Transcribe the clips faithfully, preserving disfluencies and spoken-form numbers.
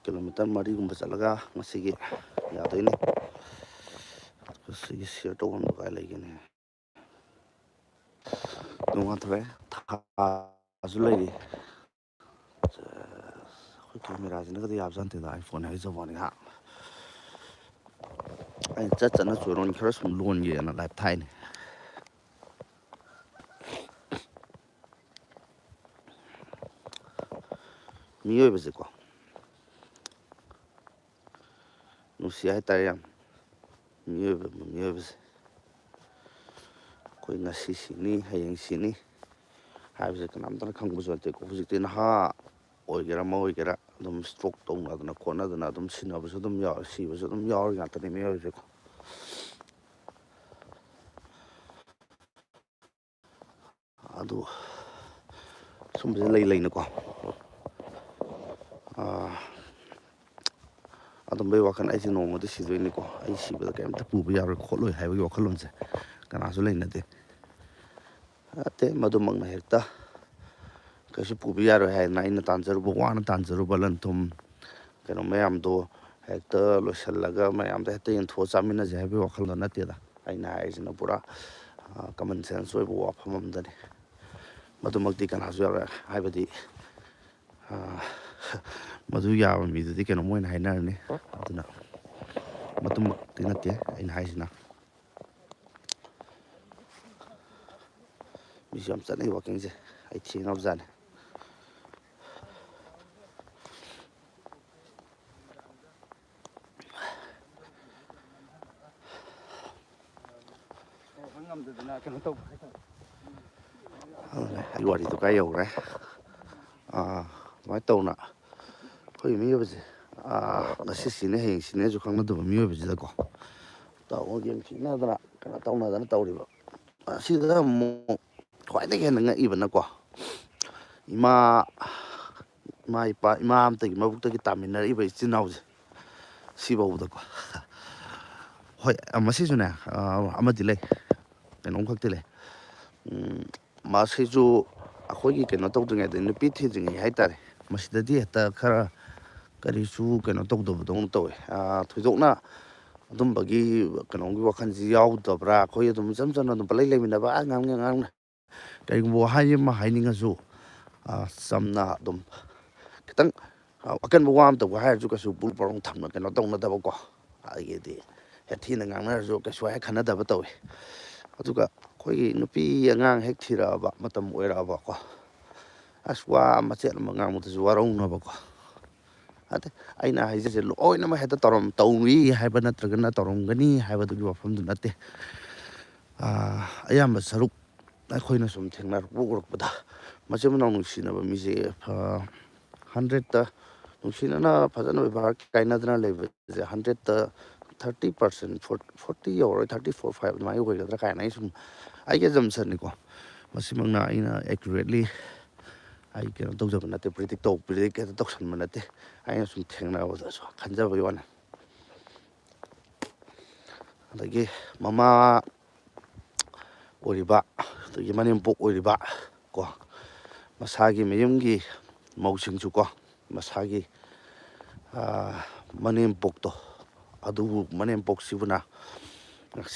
Kilometre ꯃꯔꯤꯒꯨꯝꯕ ꯆꯠꯂꯒ ꯉꯁꯤꯒꯤ ꯌꯥꯗꯣꯏꯅꯤ꯫ ꯁꯤꯒꯤ ꯁꯤꯌꯔ ꯇꯧꯐꯝꯗꯣ ꯀꯥꯏ ꯂꯩꯒꯦꯅꯦ? ꯅꯣꯡꯉꯥꯟꯊꯣꯔꯛꯑꯦ꯫ ꯊꯥꯁꯨ ꯂꯩꯔꯤ꯫ ꯑꯩꯈꯣꯏ ꯀꯦꯃꯦꯔꯥꯁꯤꯅꯒꯗꯤ ꯌꯥꯕꯖꯥꯠ ꯅꯠꯇꯦꯗ, iPhone ꯍꯥꯏꯖꯕ ꯋꯥꯅꯤ ꯍꯥ꯫ ꯑꯩꯅ ꯆꯠ ꯆꯠꯅ ꯆꯣꯏꯔꯣꯟ ꯈꯔ ꯁꯨꯝ ꯂꯣꯟꯒꯦꯅ ꯂꯥꯏꯞ ꯊꯥꯏꯅꯦ꯫ ꯃꯤꯑꯣꯏꯕꯁꯦꯀꯣ, ꯅꯨꯡꯁꯤ ꯍꯥꯏꯇꯥꯔꯦ ꯌꯥꯝ꯫ ꯃꯤꯑꯣꯏꯕ, ꯃꯤꯑꯣꯏꯕꯁꯦ꯫ ꯑꯩꯈꯣꯏ ꯉꯁꯤ ꯁꯤꯅꯤ, ꯍꯌꯦꯡ ꯁꯤꯅꯤ ꯍꯥꯏꯕꯁꯦ ꯀꯅꯥꯝꯇꯅ ꯈꯪꯕꯁꯨ ꯅꯠꯇꯦꯀꯣ꯫ ꯍꯧꯖꯤꯛꯇꯤ ꯅꯍꯥ ꯑꯣꯏꯒꯦꯔꯥ, ꯑꯃ ꯑꯣꯏꯒꯦꯔꯥ, ꯑꯗꯨꯝ ꯁ꯭ꯇ꯭ꯔꯣꯛ ꯇꯧꯅꯗꯅ ꯈꯣꯠꯅꯗꯅ ꯑꯗꯨꯝ ꯁꯤꯅꯕꯁꯨ ꯑꯗꯨꯝ ꯌꯥꯎꯔꯤ, ꯁꯤꯕꯁꯨ ꯑꯗꯨꯝ ꯌꯥꯎꯔꯤ ꯉꯥꯛꯇꯅꯤ ꯃꯤꯑꯣꯏꯕꯁꯦꯀꯣ꯫ ꯑꯗꯨ ꯁꯨꯝꯕꯁꯦ ꯂꯩ ꯂꯩꯅꯀꯣ, ꯑꯥ, ꯑꯗꯨꯝꯕꯩ ꯋꯥꯈꯜ, "ꯑꯩꯁꯦ ꯅꯣꯡꯃꯗꯤ ꯁꯤꯗꯣꯏꯅꯤꯀꯣ, ꯑꯩ ꯁꯤꯕꯗ ꯀꯔꯤꯝꯇ ꯄꯨꯕ ꯌꯥꯔꯣꯏ ꯈꯣꯠꯂꯣꯏ" ꯍꯥꯏꯕꯒꯤ ꯋꯥꯈꯜꯂꯣꯟꯁꯦ ꯀꯅꯥꯁꯨ ꯂꯩꯅꯗꯦ꯫ ꯅꯠꯇꯦ, ꯃꯗꯨꯃꯛꯅ ꯍꯦꯛꯇ ꯀꯩꯁꯨ ꯄꯨꯕ ꯌꯥꯔꯣꯏ ꯍꯥꯏꯗꯅ ꯑꯩꯅ ꯇꯥꯟꯖꯔꯨꯕ, ꯋꯥꯅ ꯇꯥꯟꯖꯔꯨꯕ ꯂꯟ ꯊꯨꯝ, ꯀꯩꯅꯣ ꯃꯌꯥꯝꯗꯣ ꯍꯦꯛꯇ ꯂꯣꯏꯁꯤꯜꯂꯒ ꯃꯌꯥꯝꯗ ꯍꯦꯛꯇ ꯌꯦꯟꯊꯣꯛꯑ ꯆꯥꯃꯤꯟꯅꯁꯦ ꯍꯥꯏꯕꯒꯤ ꯋꯥꯈꯜꯗꯣ ꯅꯠꯇꯦꯗ꯫ ꯑꯩꯅ ꯍꯥꯏꯔꯤꯁꯤꯅ ꯄꯨꯔꯥ, ꯑ, common sense ꯑꯣꯏꯕ ꯋꯥꯐꯝ ꯑꯃꯗꯅꯤ꯫ ꯃꯗꯨꯃꯛꯇꯤ ꯀꯅꯥꯁꯨ ꯌꯥꯔꯣꯏ꯫ ꯍꯥꯏꯕꯗꯤ, ꯑ, ꯃꯗꯨ ꯌꯥꯕ ꯃꯤꯗꯨꯗꯤ ꯀꯩꯅꯣꯝ ꯑꯣꯏꯅ ꯍꯥꯏꯅꯔꯅꯤ꯫ ꯑꯗꯨꯅ ꯃꯗꯨꯃꯛꯇꯤ ꯅꯠꯇꯦ ꯑꯩꯅ ꯍꯥꯏꯁꯤꯅ꯫ ꯃꯤꯁꯨ ꯌꯥꯝ ꯆꯠꯅꯩ walkingꯁꯦ, ꯑꯩ ꯊꯦꯡꯉꯕꯖꯥꯠꯅꯤ꯫ ꯉꯝꯗꯗꯅ ꯀꯩꯅꯣ ꯇꯧꯕ ꯍꯥꯏꯇꯥꯔꯦ꯫ ꯑꯗꯨꯅꯦ, ꯑꯩ ꯋꯥꯔꯤꯗꯣ ꯀꯥꯏ ꯌꯧꯈ꯭ꯔꯦ? ꯑꯥ, ꯑꯗꯨꯃꯥꯏꯅ ꯇꯧꯅ ꯑꯩꯈꯣꯏ ꯃꯤꯑꯣꯏꯕꯁꯦ, ꯑꯥ, ꯉꯁꯤ ꯁꯤꯅꯤ ꯍꯌꯦꯡ ꯁꯤꯅꯤꯁꯨ ꯈꯪꯅꯗꯕ ꯃꯤꯑꯣꯏꯕꯁꯤꯗꯀꯣ, ꯇꯧꯔꯒ ꯒꯦꯝ ꯁꯤꯟꯅꯗꯅ ꯀꯩꯅꯣ ꯇꯧꯅꯗꯅ ꯇꯧꯔꯤꯕ꯫ ꯑꯁꯤꯗ ꯑꯃꯨꯛ ꯈ꯭ꯋꯥꯏꯗꯒꯤ ꯍꯦꯟꯅ ꯉꯛꯏꯕꯅꯀꯣ, ꯏꯃꯥ, ꯏꯃꯥ ꯏꯄꯥ, ꯏꯃꯥ ꯑꯝꯇꯒꯤ ꯃꯕꯨꯛꯇꯒꯤ ꯇꯥꯃꯤꯟꯅꯔꯛꯏꯕ ꯏꯆꯤꯟ ꯏꯅꯥꯎꯁꯦ, ꯁꯤꯐꯥꯎꯕꯗꯀꯣ꯫ ꯍꯣꯏ, ꯃꯁꯤꯁꯨꯅꯦ, ꯑ, ꯑꯃꯗꯤ ꯂꯩ, ꯀꯩꯅꯣꯝꯈꯛꯇꯤ ꯂꯩ꯫ ꯎꯝ, ꯃꯁꯤꯁꯨ ꯑꯩꯈꯣꯏꯒꯤ ꯀꯩꯅꯣ ꯇꯧꯗ꯭ꯔꯤꯉꯩꯗ, ꯅꯨꯄꯤ ꯊꯤꯗ꯭ꯔꯤꯉꯩ ꯍꯥꯏꯇꯥꯔꯦ, ꯃꯁꯤꯗꯗꯤ ꯍꯦꯛꯇ ꯈꯔ ꯀꯔꯤꯁꯨ ꯀꯩꯅꯣ ꯇꯧꯗꯕꯗꯧꯅ ꯇꯧꯋꯦ꯫ ꯊꯣꯏꯗꯣꯛꯅ ꯑꯗꯨꯝꯕꯒꯤ ꯀꯩꯅꯣꯒꯤ ꯋꯥꯈꯜꯁꯤ ꯌꯥꯎꯗꯕ꯭ꯔꯥ? ꯑꯩꯈꯣꯏ ꯑꯗꯨꯝ ꯏꯆꯝ ꯆꯝꯅ ꯑꯗꯨꯝ ꯄꯪꯂꯩ ꯂꯩꯃꯤꯟꯅꯕ, ꯑꯉꯥꯡꯅ ꯑꯉꯥꯡꯅ ꯀꯔꯤꯒꯨꯝꯕ ꯋꯥꯍꯩ ꯑꯃ ꯍꯥꯏꯅꯤꯡꯉꯁꯨ ꯆꯝꯅ ꯑꯗꯨꯝ ꯈꯤꯇꯪ ꯑꯀꯟꯕ ꯋꯥ ꯑꯃ ꯇꯧꯕ ꯍꯥꯏꯔꯁꯨ ꯀꯩꯁꯨ ꯕꯨꯜ ꯄꯔꯧ ꯊꯝꯅ ꯀꯩꯅꯣ ꯇꯧꯅꯗꯕꯀꯣ꯫ ꯑꯗꯒꯤꯗꯤ ꯍꯦꯛ ꯊꯤꯅ ꯉꯥꯡꯅꯔꯁꯨ ꯀꯩꯁꯨ ꯍꯦꯛ ꯈꯟꯅꯗꯕ ꯇꯧꯋꯤ꯫ ꯑꯗꯨꯒ ꯑꯩꯈꯣꯏꯒꯤ ꯅꯨꯄꯤ ꯑꯉꯥꯡ ꯍꯦꯛ ꯊꯤꯔꯛꯑꯕ ꯃꯇꯝ ꯑꯣꯏꯔꯛꯑꯕꯀꯣ, ꯑꯁ, ꯋꯥ ꯃꯆꯦꯠ ꯑꯃ ꯉꯥꯡꯕꯗꯁꯨ ꯋꯥꯔꯧꯅꯕꯀꯣ꯫ ꯑꯗ ꯑꯩꯅ ꯍꯥꯏꯖꯁꯦ ꯂꯣꯏꯅꯃꯛ ꯍꯦꯛꯇ ꯇꯧꯔꯝ ꯇꯧꯏ ꯍꯥꯏꯕ ꯅꯠꯇ꯭ꯔꯒꯅ ꯇꯧꯔꯝꯒꯅꯤ ꯍꯥꯏꯕꯗꯨꯒꯤ ꯋꯥꯐꯝꯗꯨ ꯅꯠꯇꯦ꯫ ꯑꯌꯥꯝꯕ ꯁꯔꯨꯛ ꯑꯩꯈꯣꯏꯅ ꯁꯨꯝ ꯊꯦꯡꯅꯔꯛꯄ ꯎꯔꯛꯄꯗ, ꯃꯆꯤꯟ ꯃꯅꯥꯎ ꯅꯨꯡꯁꯤꯅꯕ ꯃꯤꯁꯦ ꯍꯟꯗ꯭ꯔꯦꯠꯇ ꯅꯨꯡꯁꯤꯅꯅ ꯐꯖꯅ ꯕꯦꯕꯥꯔ ꯀꯥꯏꯅꯗꯅ ꯂꯩꯕꯁꯦ ꯍꯟꯗ꯭ꯔꯦꯠꯇ ꯊꯥꯔꯇꯤ ꯄꯥꯔꯁꯦꯟ, ꯐꯣꯔꯇꯤ ꯌꯧꯔꯣꯏ, ꯊꯥꯔꯇꯤ ꯐꯣꯔ ꯐꯥꯏꯚ ꯑꯗꯨꯃꯥꯏꯅ ꯑꯣꯏꯒꯗ꯭ꯔꯥ ꯀꯥꯏꯅ ꯑꯩ ꯁꯨꯝ ꯑꯩꯒꯤ ꯑꯦꯖꯝꯁꯟꯅꯤꯀꯣ꯫ ꯃꯁꯤꯃꯛꯅ ꯑꯩꯅ ꯑꯦꯀ꯭ꯌꯨꯔꯦꯠꯂꯤ ꯑꯩ ꯀꯩꯅꯣ ꯇꯧꯖꯕ ꯅꯠꯇꯦ, ꯄ꯭ꯔꯤꯗꯤꯛ ꯇꯧ ꯄ꯭ꯔꯤꯗꯤꯛ ꯍꯦꯛꯇ ꯇꯧꯁꯟꯕ ꯅꯠꯇꯦ꯫ ꯑꯩꯅ ꯁꯨꯝ ꯊꯦꯡꯅꯕꯗꯁꯨ ꯈꯟꯖꯕꯒꯤ ꯋꯥꯅꯤ꯫ ꯑꯗꯒꯤ ꯃꯃꯥ ꯑꯣꯏꯔꯤꯕ, ꯑꯗꯒꯤ ꯃꯅꯦꯝꯄꯣꯛ ꯑꯣꯏꯔꯤꯕ ꯀꯣ, ꯃꯁꯥꯒꯤ ꯃꯌꯨꯝꯒꯤ ꯃꯧꯁꯤꯡꯁꯨ ꯀꯣ, ꯃꯁꯥꯒꯤ ꯃꯅꯦꯝꯄꯣꯛꯇꯣ, ꯑꯗꯨꯕꯨ ꯃꯅꯦꯝꯄꯣꯛꯁꯤꯕꯨꯅ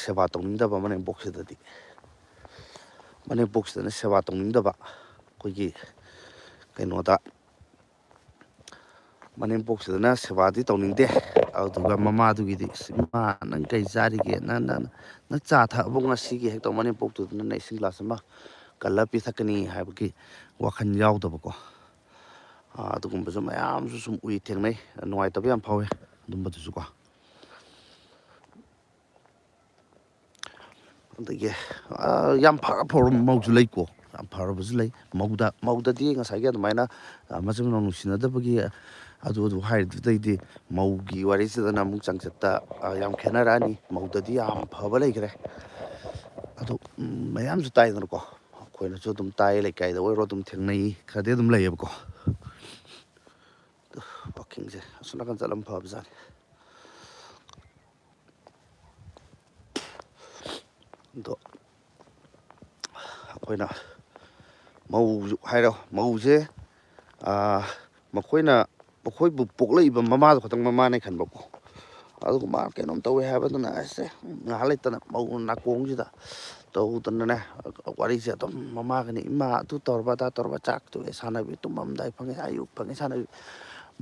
ꯁꯦꯕꯥ ꯇꯧꯅꯤꯡꯗꯕ, ꯃꯅꯦꯝꯄꯣꯛꯁꯤꯗꯗꯤ ꯃꯅꯦꯝꯄꯣꯛꯁꯤꯗꯅ ꯁꯦꯕꯥ ꯇꯧꯅꯤꯡꯗꯕ, ꯑꯩꯈꯣꯏꯒꯤ ꯀꯩꯅꯣꯗ ꯃꯅꯦꯝꯄꯣꯛꯁꯤꯗꯅ ꯁꯦꯕꯥꯗꯤ ꯇꯧꯅꯤꯡꯗꯦ꯫ ꯑꯗꯨꯗꯨꯒ ꯃꯃꯥꯗꯨꯒꯤꯗꯤ, "ꯏꯁ, ꯏꯃꯥ, ꯅꯪ ꯀꯩ ꯆꯥꯔꯤꯒꯦ? ꯅꯪ, ꯅꯪ, ꯅꯪ ꯆꯥ ꯊꯛꯑꯕꯣ ꯉꯁꯤꯒꯤ?" ꯍꯦꯛ ꯇꯧ, ꯃꯅꯦꯝꯄꯣꯛꯇꯨꯗꯅ ꯏꯁꯤꯡ ꯒ꯭ꯂꯥꯁ ꯑꯃ ꯀꯜꯂ ꯄꯤꯊꯛꯀꯅꯤ ꯍꯥꯏꯕꯒꯤ ꯋꯥꯈꯜ ꯌꯥꯎꯗꯕꯀꯣ꯫ ꯑꯗꯨꯒꯨꯝꯕꯁꯨ ꯃꯌꯥꯝꯁꯨ ꯁꯨꯝ ꯎꯏ, ꯊꯦꯡꯅꯩ꯫ ꯅꯨꯡꯉꯥꯏꯇꯕ ꯌꯥꯝ ꯐꯥꯎꯋꯦ ꯑꯗꯨꯝꯕꯗꯨꯁꯨꯀꯣ꯫ ꯑꯗꯒꯤ ꯌꯥꯝ ꯐꯔ ꯐꯔꯕ ꯃꯧꯁꯨ ꯂꯩꯀꯣ, ꯌꯥꯝ ꯐꯔꯕꯁꯨ ꯂꯩ꯫ ꯃꯧꯗ ꯃꯧꯗꯗꯤ ꯉꯁꯥꯏꯒꯤ ꯑꯗꯨꯃꯥꯏꯅ ꯃꯆꯤꯟ ꯃꯅꯥꯎ ꯅꯨꯡꯁꯤꯅꯗꯕꯒꯤ ꯑꯗꯨ ꯑꯗꯨ ꯍꯥꯏꯔꯤꯗꯨꯗꯩꯗꯤ ꯃꯧꯒꯤ ꯋꯥꯔꯤꯁꯤꯗꯅ ꯑꯃꯨꯛ ꯆꯥꯡꯆꯠꯇ ꯌꯥꯝ ꯈꯦꯠꯅꯔꯛꯑꯅꯤ꯫ ꯃꯧꯗꯗꯤ ꯌꯥꯝ ꯐꯕ ꯂꯩꯈ꯭ꯔꯦ꯫ ꯑꯗꯨ ꯃꯌꯥꯝꯁꯨ ꯇꯥꯏꯗꯅꯀꯣ, ꯑꯩꯈꯣꯏꯅꯁꯨ ꯑꯗꯨꯝ ꯇꯥꯏ, ꯂꯩꯀꯥꯏꯗ ꯑꯣꯏꯔꯣ ꯑꯗꯨꯝ ꯊꯦꯡꯅꯩ, ꯈꯔꯗꯤ ꯑꯗꯨꯝ ꯂꯩꯌꯦꯕꯀꯣ꯫ ꯋꯥꯛꯀꯤꯡꯁꯦ ꯑꯁꯣꯝ ꯅꯥꯀꯟ ꯆꯠꯂꯝ ꯐꯕꯖꯥꯠꯅꯤ꯫ ꯑꯗꯣ ꯑꯩꯈꯣꯏꯅ ꯃꯧ ꯍꯥꯏꯔꯣ, ꯃꯧꯁꯦ ꯃꯈꯣꯏꯅ ꯑꯩꯈꯣꯏꯕꯨ ꯄꯣꯛꯂꯛꯏꯕ ꯃꯃꯥꯗꯣ ꯈꯛꯇꯪ ꯃꯃꯥꯅꯦ ꯈꯟꯕꯀꯣ꯫ ꯑꯗꯨꯒ ꯃꯥ ꯀꯩꯅꯣꯝ ꯇꯧꯋꯦ ꯍꯥꯏꯕꯗꯨꯅ ꯑꯁꯦ ꯉꯥꯏꯍꯥꯛ ꯂꯩꯇꯅ ꯃꯧ ꯅꯥꯀꯣꯡꯁꯤꯗ ꯇꯧꯗꯅꯅꯦ, ꯋꯥꯔꯤꯁꯦ ꯑꯗꯨꯝ ꯃꯃꯥꯒꯅꯤ, "ꯏꯃꯥ ꯑꯗꯨ ꯇꯧꯔꯕ ꯑꯗꯥ ꯇꯧꯔꯕ, ꯆꯥꯛ ꯇꯣꯛꯑꯦ ꯁꯥꯟꯅꯕꯤ, ꯇꯨꯝꯃꯝꯗꯥꯏ ꯐꯪꯉꯦ, ꯑꯌꯨꯛ ꯐꯪꯉꯦ ꯁꯥꯟꯅꯕꯤ"꯫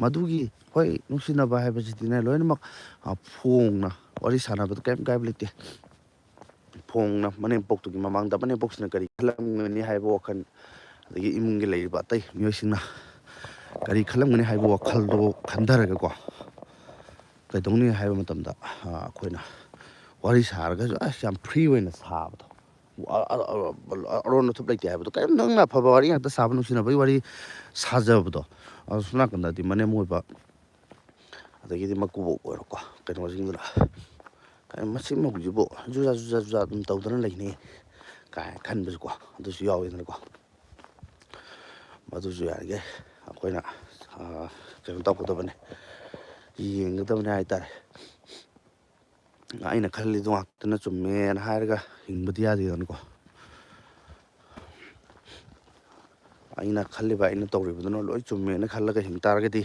ꯃꯗꯨꯒꯤ ꯍꯣꯏ ꯅꯨꯡꯁꯤꯅꯕ ꯍꯥꯏꯕꯁꯤꯗꯤꯅꯦ ꯂꯣꯏꯅꯃꯛ, ꯑ, ꯐꯣꯡꯅ ꯋꯥꯔꯤ ꯁꯥꯟꯅꯕꯗ ꯀꯔꯤꯝ ꯀꯥꯏꯕ ꯂꯩꯇꯦ꯫ ꯐꯣꯡꯅ ꯃꯅꯦꯝꯄꯣꯛꯇꯨꯒꯤ ꯃꯃꯥꯡꯗ ꯃꯅꯦꯝꯄꯣꯛꯁꯤꯅ ꯀꯔꯤ ꯈꯜꯂꯝꯒꯅꯤ ꯍꯥꯏꯕ ꯋꯥꯈꯜ, ꯑꯗꯒꯤ ꯏꯃꯨꯡꯒꯤ ꯂꯩꯔꯤꯕ ꯑꯇꯩ ꯃꯤꯑꯣꯏꯁꯤꯡꯅ ꯀꯔꯤ ꯈꯜꯂꯝꯒꯅꯤ ꯍꯥꯏꯕ ꯋꯥꯈꯜꯗꯣ ꯈꯟꯊꯔꯒꯀꯣ, ꯀꯩꯗꯧꯅꯤ ꯍꯥꯏꯕ ꯃꯇꯝꯗ, ꯑ, ꯑꯩꯈꯣꯏꯅ ꯋꯥꯔꯤ ꯁꯥꯔꯒꯁꯨ ꯑꯁ ꯌꯥꯝ ꯐ꯭ꯔꯤ ꯑꯣꯏꯅ ꯁꯥꯕꯗꯣ, ꯑ-, ꯑ-, ꯑ-, ꯑꯔꯣꯟ ꯑꯊꯨꯞ ꯂꯩꯇꯦ ꯍꯥꯏꯕꯗꯣ, ꯀꯔꯤꯝꯇꯪꯅ ꯑꯐꯕ ꯋꯥꯔꯤ ꯉꯥꯛꯇ ꯁꯥꯕ, ꯅꯨꯡꯁꯤꯅꯕꯒꯤ ꯋꯥꯔꯤ ꯁꯥꯖꯕꯗꯣ꯫ ꯑꯗꯣ ꯁꯣꯝ ꯅꯥꯀꯟꯗꯗꯤ ꯃꯅꯦꯝ ꯑꯣꯏꯕ, ꯑꯗꯒꯤꯗꯤ ꯃꯀꯨꯕꯣꯛ ꯑꯣꯏꯔꯣꯀꯣ, ꯀꯩꯅꯣꯁꯤꯡꯗꯨꯅ "ꯀꯩꯅꯣ ꯃꯁꯤ ꯃꯧꯁꯤꯕꯨ ꯖꯨꯖꯥ ꯖꯨꯖꯥ ꯖꯨꯖꯥ ꯑꯗꯨꯝ ꯇꯧꯗꯅ ꯂꯩꯅꯤ" ꯀꯥꯏꯅ ꯈꯟꯕꯁꯨꯀꯣ, ꯑꯗꯨꯁꯨ ꯌꯥꯎꯋꯤꯗꯅꯀꯣ꯫ ꯃꯗꯨꯁꯨ ꯌꯥꯔꯤꯈꯩ ꯑꯩꯈꯣꯏꯅ, ꯑ, ꯀꯩꯅꯣ ꯇꯧꯒꯗꯕꯅꯤ, ꯌꯦꯡꯒꯗꯕꯅꯤ ꯍꯥꯏꯇꯥꯔꯦ꯫ ꯑꯩꯅ ꯈꯜꯂꯤꯗꯣ ꯉꯥꯛꯇꯅ ꯆꯨꯝꯃꯦꯅ ꯍꯥꯏꯔꯒ ꯍꯤꯡꯕꯗꯤ ꯌꯥꯗꯦꯗꯅꯀꯣ꯫ ꯑꯩꯅ ꯈꯜꯂꯤꯕ, ꯑꯩꯅ ꯇꯧꯔꯤꯕꯗꯨꯅ ꯂꯣꯏ ꯆꯨꯝꯃꯦꯅ ꯈꯜꯂꯒ ꯍꯤꯡ ꯇꯥꯔꯒꯗꯤ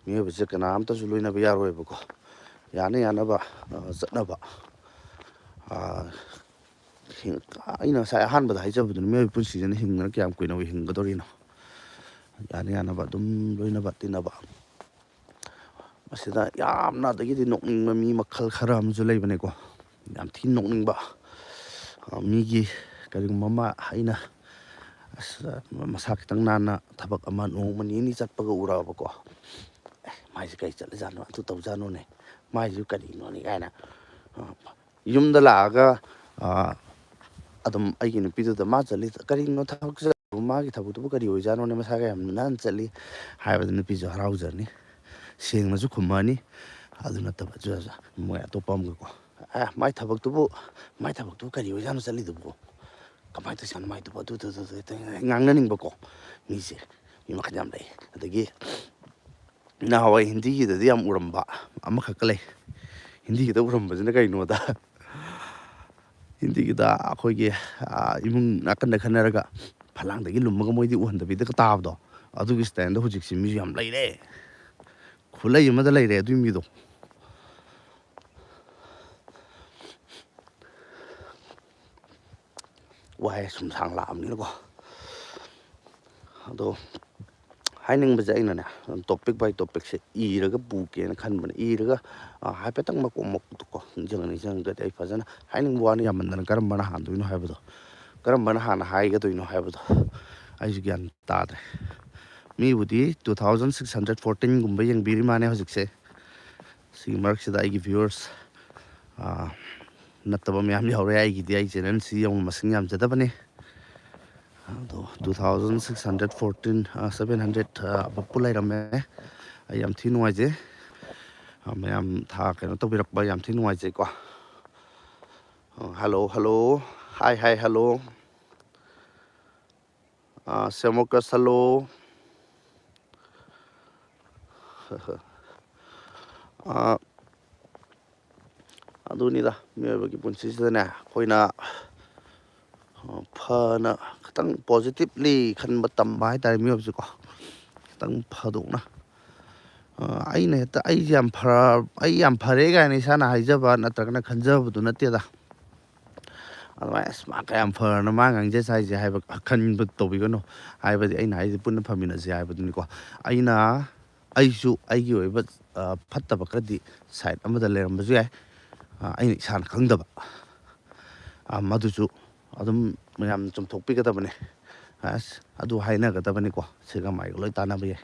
ꯃꯤꯑꯣꯏꯕꯁꯦ ꯀꯅꯥꯝꯇꯁꯨ ꯂꯣꯏꯅꯕ ꯌꯥꯔꯣꯏꯕꯀꯣ꯫ ꯌꯥꯅ ꯌꯥꯅꯕ, ꯑ, ꯆꯠꯅꯕ, ꯑ, ꯍꯤꯡ-, ꯑꯩꯅ ꯉꯁꯥꯏ ꯑꯍꯥꯟꯕꯗ ꯍꯥꯏꯖꯕꯗꯨꯅꯤ, ꯃꯤꯑꯣꯏꯕ ꯄꯨꯟꯁꯤꯁꯤꯅ ꯍꯤꯡꯗꯅ ꯀꯌꯥꯝ ꯀꯨꯏꯅ ꯍꯤꯡꯒꯗꯧꯔꯤꯅꯣ? ꯌꯥꯅ ꯌꯥꯅꯕ ꯑꯗꯨꯝ ꯂꯣꯏꯅꯕ ꯇꯤꯟꯅꯕ꯫ ꯃꯁꯤꯗ ꯌꯥꯝꯅ ꯑꯗꯒꯤꯗꯤ ꯅꯣꯛꯅꯤꯡꯕ ꯃꯤ ꯃꯈꯜ ꯈꯔ ꯑꯃꯁꯨ ꯂꯩꯕꯅꯦꯀꯣ, ꯌꯥꯝ ꯊꯤꯅ ꯅꯣꯛꯅꯤꯡꯕ꯫ ꯑ, ꯃꯤꯒꯤ ꯀꯔꯤꯒꯨꯝꯕ ꯑꯃ ꯑꯩꯅ, ꯑꯁ, ꯃꯁꯥ ꯈꯤꯇꯪ ꯅꯥꯟꯅ ꯊꯕꯛ ꯑꯃ ꯅꯣꯡꯃ ꯅꯤꯅꯤ ꯆꯠꯄꯒ ꯎꯔꯛꯑꯕꯀꯣ, "ꯑꯦ, ꯃꯥꯏꯁꯦ ꯀꯔꯤ ꯆꯠꯂꯖꯥꯠꯅꯣ, ꯑꯗꯨ ꯇꯧꯖꯥꯠꯅꯣꯅꯦ, ꯃꯥꯏꯁꯤꯁꯨ ꯀꯔꯤꯅꯣꯅꯦ?" ꯀꯥꯏꯅ, ꯑ, ꯌꯨꯝꯗ ꯂꯥꯛꯑꯒ, ꯑ, ꯑꯗꯨꯝ ꯑꯩꯒꯤ ꯅꯨꯄꯤꯗꯨꯗ, "ꯃꯥ ꯆꯠꯂꯤ, ꯀꯔꯤꯅꯣ ꯊꯕꯛ ꯆꯠꯂꯤꯗꯨꯕꯨ? ꯃꯥꯒꯤ ꯊꯕꯛꯇꯨꯕꯨ ꯀꯔꯤ ꯑꯣꯏꯖꯥꯠꯅꯣꯅꯦ? ꯃꯁꯥꯒ ꯌꯥꯝ ꯅꯥꯟꯅ ꯆꯠꯂꯤ" ꯍꯥꯏꯕꯗ ꯅꯨꯄꯤꯁꯨ ꯍꯔꯥꯎꯖꯔꯅꯤ, ꯁꯦꯡꯅꯁꯨ ꯈꯨꯝꯃꯛꯑꯅꯤ꯫ ꯑꯗꯨ ꯅꯠꯇꯕ ꯖꯨ-, ꯖꯨ-, ꯃꯣꯏ ꯑꯇꯣꯞꯄ ꯑꯃꯒꯀꯣ, "ꯑꯦ, ꯃꯥꯏ ꯊꯕꯛꯇꯨꯕꯨ, ꯃꯥꯏ ꯊꯕꯛꯇꯨꯕꯨ ꯀꯔꯤ ꯑꯣꯏꯖꯥꯠꯅꯣ ꯆꯠꯂꯤꯗꯨꯕꯨ? ꯀꯃꯥꯏꯅ ꯇꯧꯖꯥꯠꯅꯣ ꯃꯥꯏꯗꯨꯕꯨ? ꯑꯗꯨ, ꯑꯗꯨ, ꯑꯗꯨ, ꯑꯗꯨ," ꯉꯥꯡꯅꯅꯤꯡꯕꯀꯣ ꯃꯤꯁꯦ, ꯃꯤ ꯃꯈꯜ ꯌꯥꯝ ꯂꯩ꯫ ꯑꯗꯒꯤ ꯅꯍꯥꯟꯋꯥꯏ ꯍꯤꯟꯗꯤꯒꯤꯗꯗꯤ ꯌꯥꯝ ꯎꯔꯝꯕ ꯑꯃꯈꯛꯀ ꯂꯩ꯫ ꯍꯤꯟꯗꯤꯒꯤꯗ ꯎꯔꯝꯕꯁꯤꯅ ꯀꯩꯅꯣꯗ, ꯍꯤꯟꯗꯤꯒꯤꯗ ꯑꯩꯈꯣꯏꯒꯤ, ꯑꯥ, ꯏꯃꯨꯡ ꯅꯥꯀꯟꯗ ꯈꯟꯅꯔꯒ ꯐꯂꯥꯡꯗꯒꯤ ꯂꯨꯝꯃꯒ ꯃꯣꯏꯗꯤ ꯎꯍꯟꯗꯕꯤꯗꯒ ꯇꯥꯕꯗꯣ, ꯑꯗꯨꯒꯤ ꯁ꯭ꯇꯥꯏꯜꯗ ꯍꯧꯖꯤꯛꯁꯤ ꯃꯤꯁꯨ ꯌꯥꯝ ꯂꯩꯔꯦ꯫ ꯈꯨꯠꯂꯩ ꯑꯃꯗ ꯂꯩꯔꯦ ꯑꯗꯨꯏ ꯃꯤꯗꯣ꯫ ꯋꯥꯍꯩ ꯁꯨꯝ ꯁꯥꯡ ꯂꯥꯛꯑꯕꯅꯤꯅꯀꯣ꯫ ꯑꯗꯣ ꯍꯥꯏꯅꯤꯡꯕꯁꯦ ꯑꯩꯅꯅꯦ, topic by topicꯁꯦ ꯏꯔꯒ ꯄꯨꯒꯦꯅ ꯈꯟꯕꯅꯦ꯫ ꯏꯔꯒ, ꯑ, ꯍꯥꯏꯐꯦꯠꯇꯪ ꯃꯀꯣꯛ ꯃꯀꯣꯛꯇꯀꯣ ꯅꯤꯡꯁꯤꯡꯉ ꯅꯤꯡꯁꯤꯡꯉꯒꯗꯤ ꯑꯩ ꯐꯖꯅ ꯍꯥꯏꯅꯤꯡꯕ ꯋꯥꯅꯤ ꯌꯥꯝꯃꯟꯗꯅ ꯀꯔꯝꯕꯅ ꯍꯥꯟꯗꯣꯏꯅꯣ ꯍꯥꯏꯕꯗꯣ, ꯀꯔꯝꯕꯅ ꯍꯥꯟꯅ ꯍꯥꯏꯒꯗꯣꯏꯅꯣ ꯍꯥꯏꯕꯗꯣ ꯑꯩꯁꯨ ꯒ꯭ꯌꯥꯟ ꯇꯥꯗ꯭ꯔꯦ꯫ ꯃꯤꯕꯨꯗꯤ two thousand six hundred fourteenꯒꯨꯝꯕ ꯌꯦꯡꯕꯤꯔꯤ ꯃꯥꯅꯦ ꯍꯧꯖꯤꯛꯁꯦ꯫ ꯁꯤꯒꯤ ꯃꯔꯛꯁꯤꯗ ꯑꯩꯒꯤ viewers, ꯑ, ꯅꯠꯇꯕ ꯃꯌꯥꯝ ꯌꯥꯎꯔꯦ꯫ ꯑꯩꯒꯤꯗꯤ ꯑꯩ channelꯁꯤ ꯌꯥꯝ ꯃꯁꯤꯡ ꯌꯥꯝꯖꯗꯕꯅꯤ꯫ ꯑꯗꯣ two thousand six hundred fourteen, ꯑ, seven hundred, ꯑ, ꯑꯕꯞꯄꯨ ꯂꯩꯔꯝꯃꯦ꯫ ꯑꯩ ꯌꯥꯝ ꯊꯤ ꯅꯨꯡꯉꯥꯏꯖꯩ꯫ ꯑ, ꯃꯌꯥꯝ ꯊꯥ ꯀꯩꯅꯣ ꯇꯧꯕꯤꯔꯛꯄ ꯌꯥꯝ ꯊꯤ ꯅꯨꯡꯉꯥꯏꯖꯩꯀꯣ꯫ ꯑ, hello, hello. Hi, hi, hello. ꯑ, ꯁꯦꯃꯣꯀꯁ, hello. ꯑ, ꯑꯗꯨꯅꯤꯗ, ꯃꯤꯑꯣꯏꯕꯒꯤ ꯄꯨꯟꯁꯤꯁꯤꯗꯅꯦ, ꯑꯩꯈꯣꯏꯅ, ꯑ, ꯐꯅ ꯈꯤꯇꯪ positively ꯈꯟꯕ ꯇꯝꯕ ꯍꯥꯏꯇꯥꯔꯦ, ꯃꯤꯑꯣꯏꯕꯁꯦꯀꯣ꯫ ꯈꯤꯇꯪ ꯐꯗꯣꯛꯅ, ꯑ, ꯑꯩꯅ ꯍꯦꯛꯇ ꯑꯩꯁꯦ ꯌꯥꯝ ꯐꯔ-, "ꯑꯩ ꯌꯥꯝ ꯐꯔꯦ" ꯀꯥꯏꯅ ꯏꯁꯥꯅ ꯍꯥꯏꯖꯕ ꯅꯠꯇ꯭ꯔꯒꯅ ꯈꯟꯖꯕꯗꯨ ꯅꯠꯇꯦꯗ꯫ ꯑꯗꯨꯃꯥꯏꯅ, "ꯑꯁ, ꯃꯥ ꯀꯌꯥꯝ ꯐꯔꯅ ꯃꯥ ꯉꯥꯡꯖ ꯁꯥꯏꯁꯦ" ꯍꯥꯏꯕ ꯈꯟꯕ ꯇꯧꯕꯤꯒꯅꯨ꯫ ꯍꯥꯏꯕꯗꯤ ꯑꯩꯅ ꯍꯥꯏꯁꯦ ꯄꯨꯟꯅ ꯐꯝꯃꯤꯟꯅꯁꯦ ꯍꯥꯏꯕꯗꯨꯅꯤꯀꯣ꯫ ꯑꯩꯅ, ꯑꯩꯁꯨ ꯑꯩꯒꯤ ꯑꯣꯏꯕ, ꯑ, ꯐꯠꯇꯕ ꯈꯔꯗꯤ side ꯑꯃꯗ ꯂꯩꯔꯝꯕꯁꯨ ꯌꯥꯏ꯫ ꯑ, ꯑꯩꯅ ꯏꯁꯥꯅ ꯈꯪꯗꯕ꯫ ꯑ, ꯃꯗꯨꯁꯨ ꯑꯗꯨꯝ ꯃꯌꯥꯝ ꯆꯨꯝꯊꯣꯛꯄꯤꯒꯗꯕꯅꯤ꯫ ꯑꯁ, ꯑꯗꯨ ꯍꯥꯏꯅꯒꯗꯕꯅꯤꯀꯣ꯫ ꯁꯤꯒ ꯃꯥꯏꯒ ꯂꯣꯏ ꯇꯥꯟꯅꯕ ꯌꯥꯏ꯫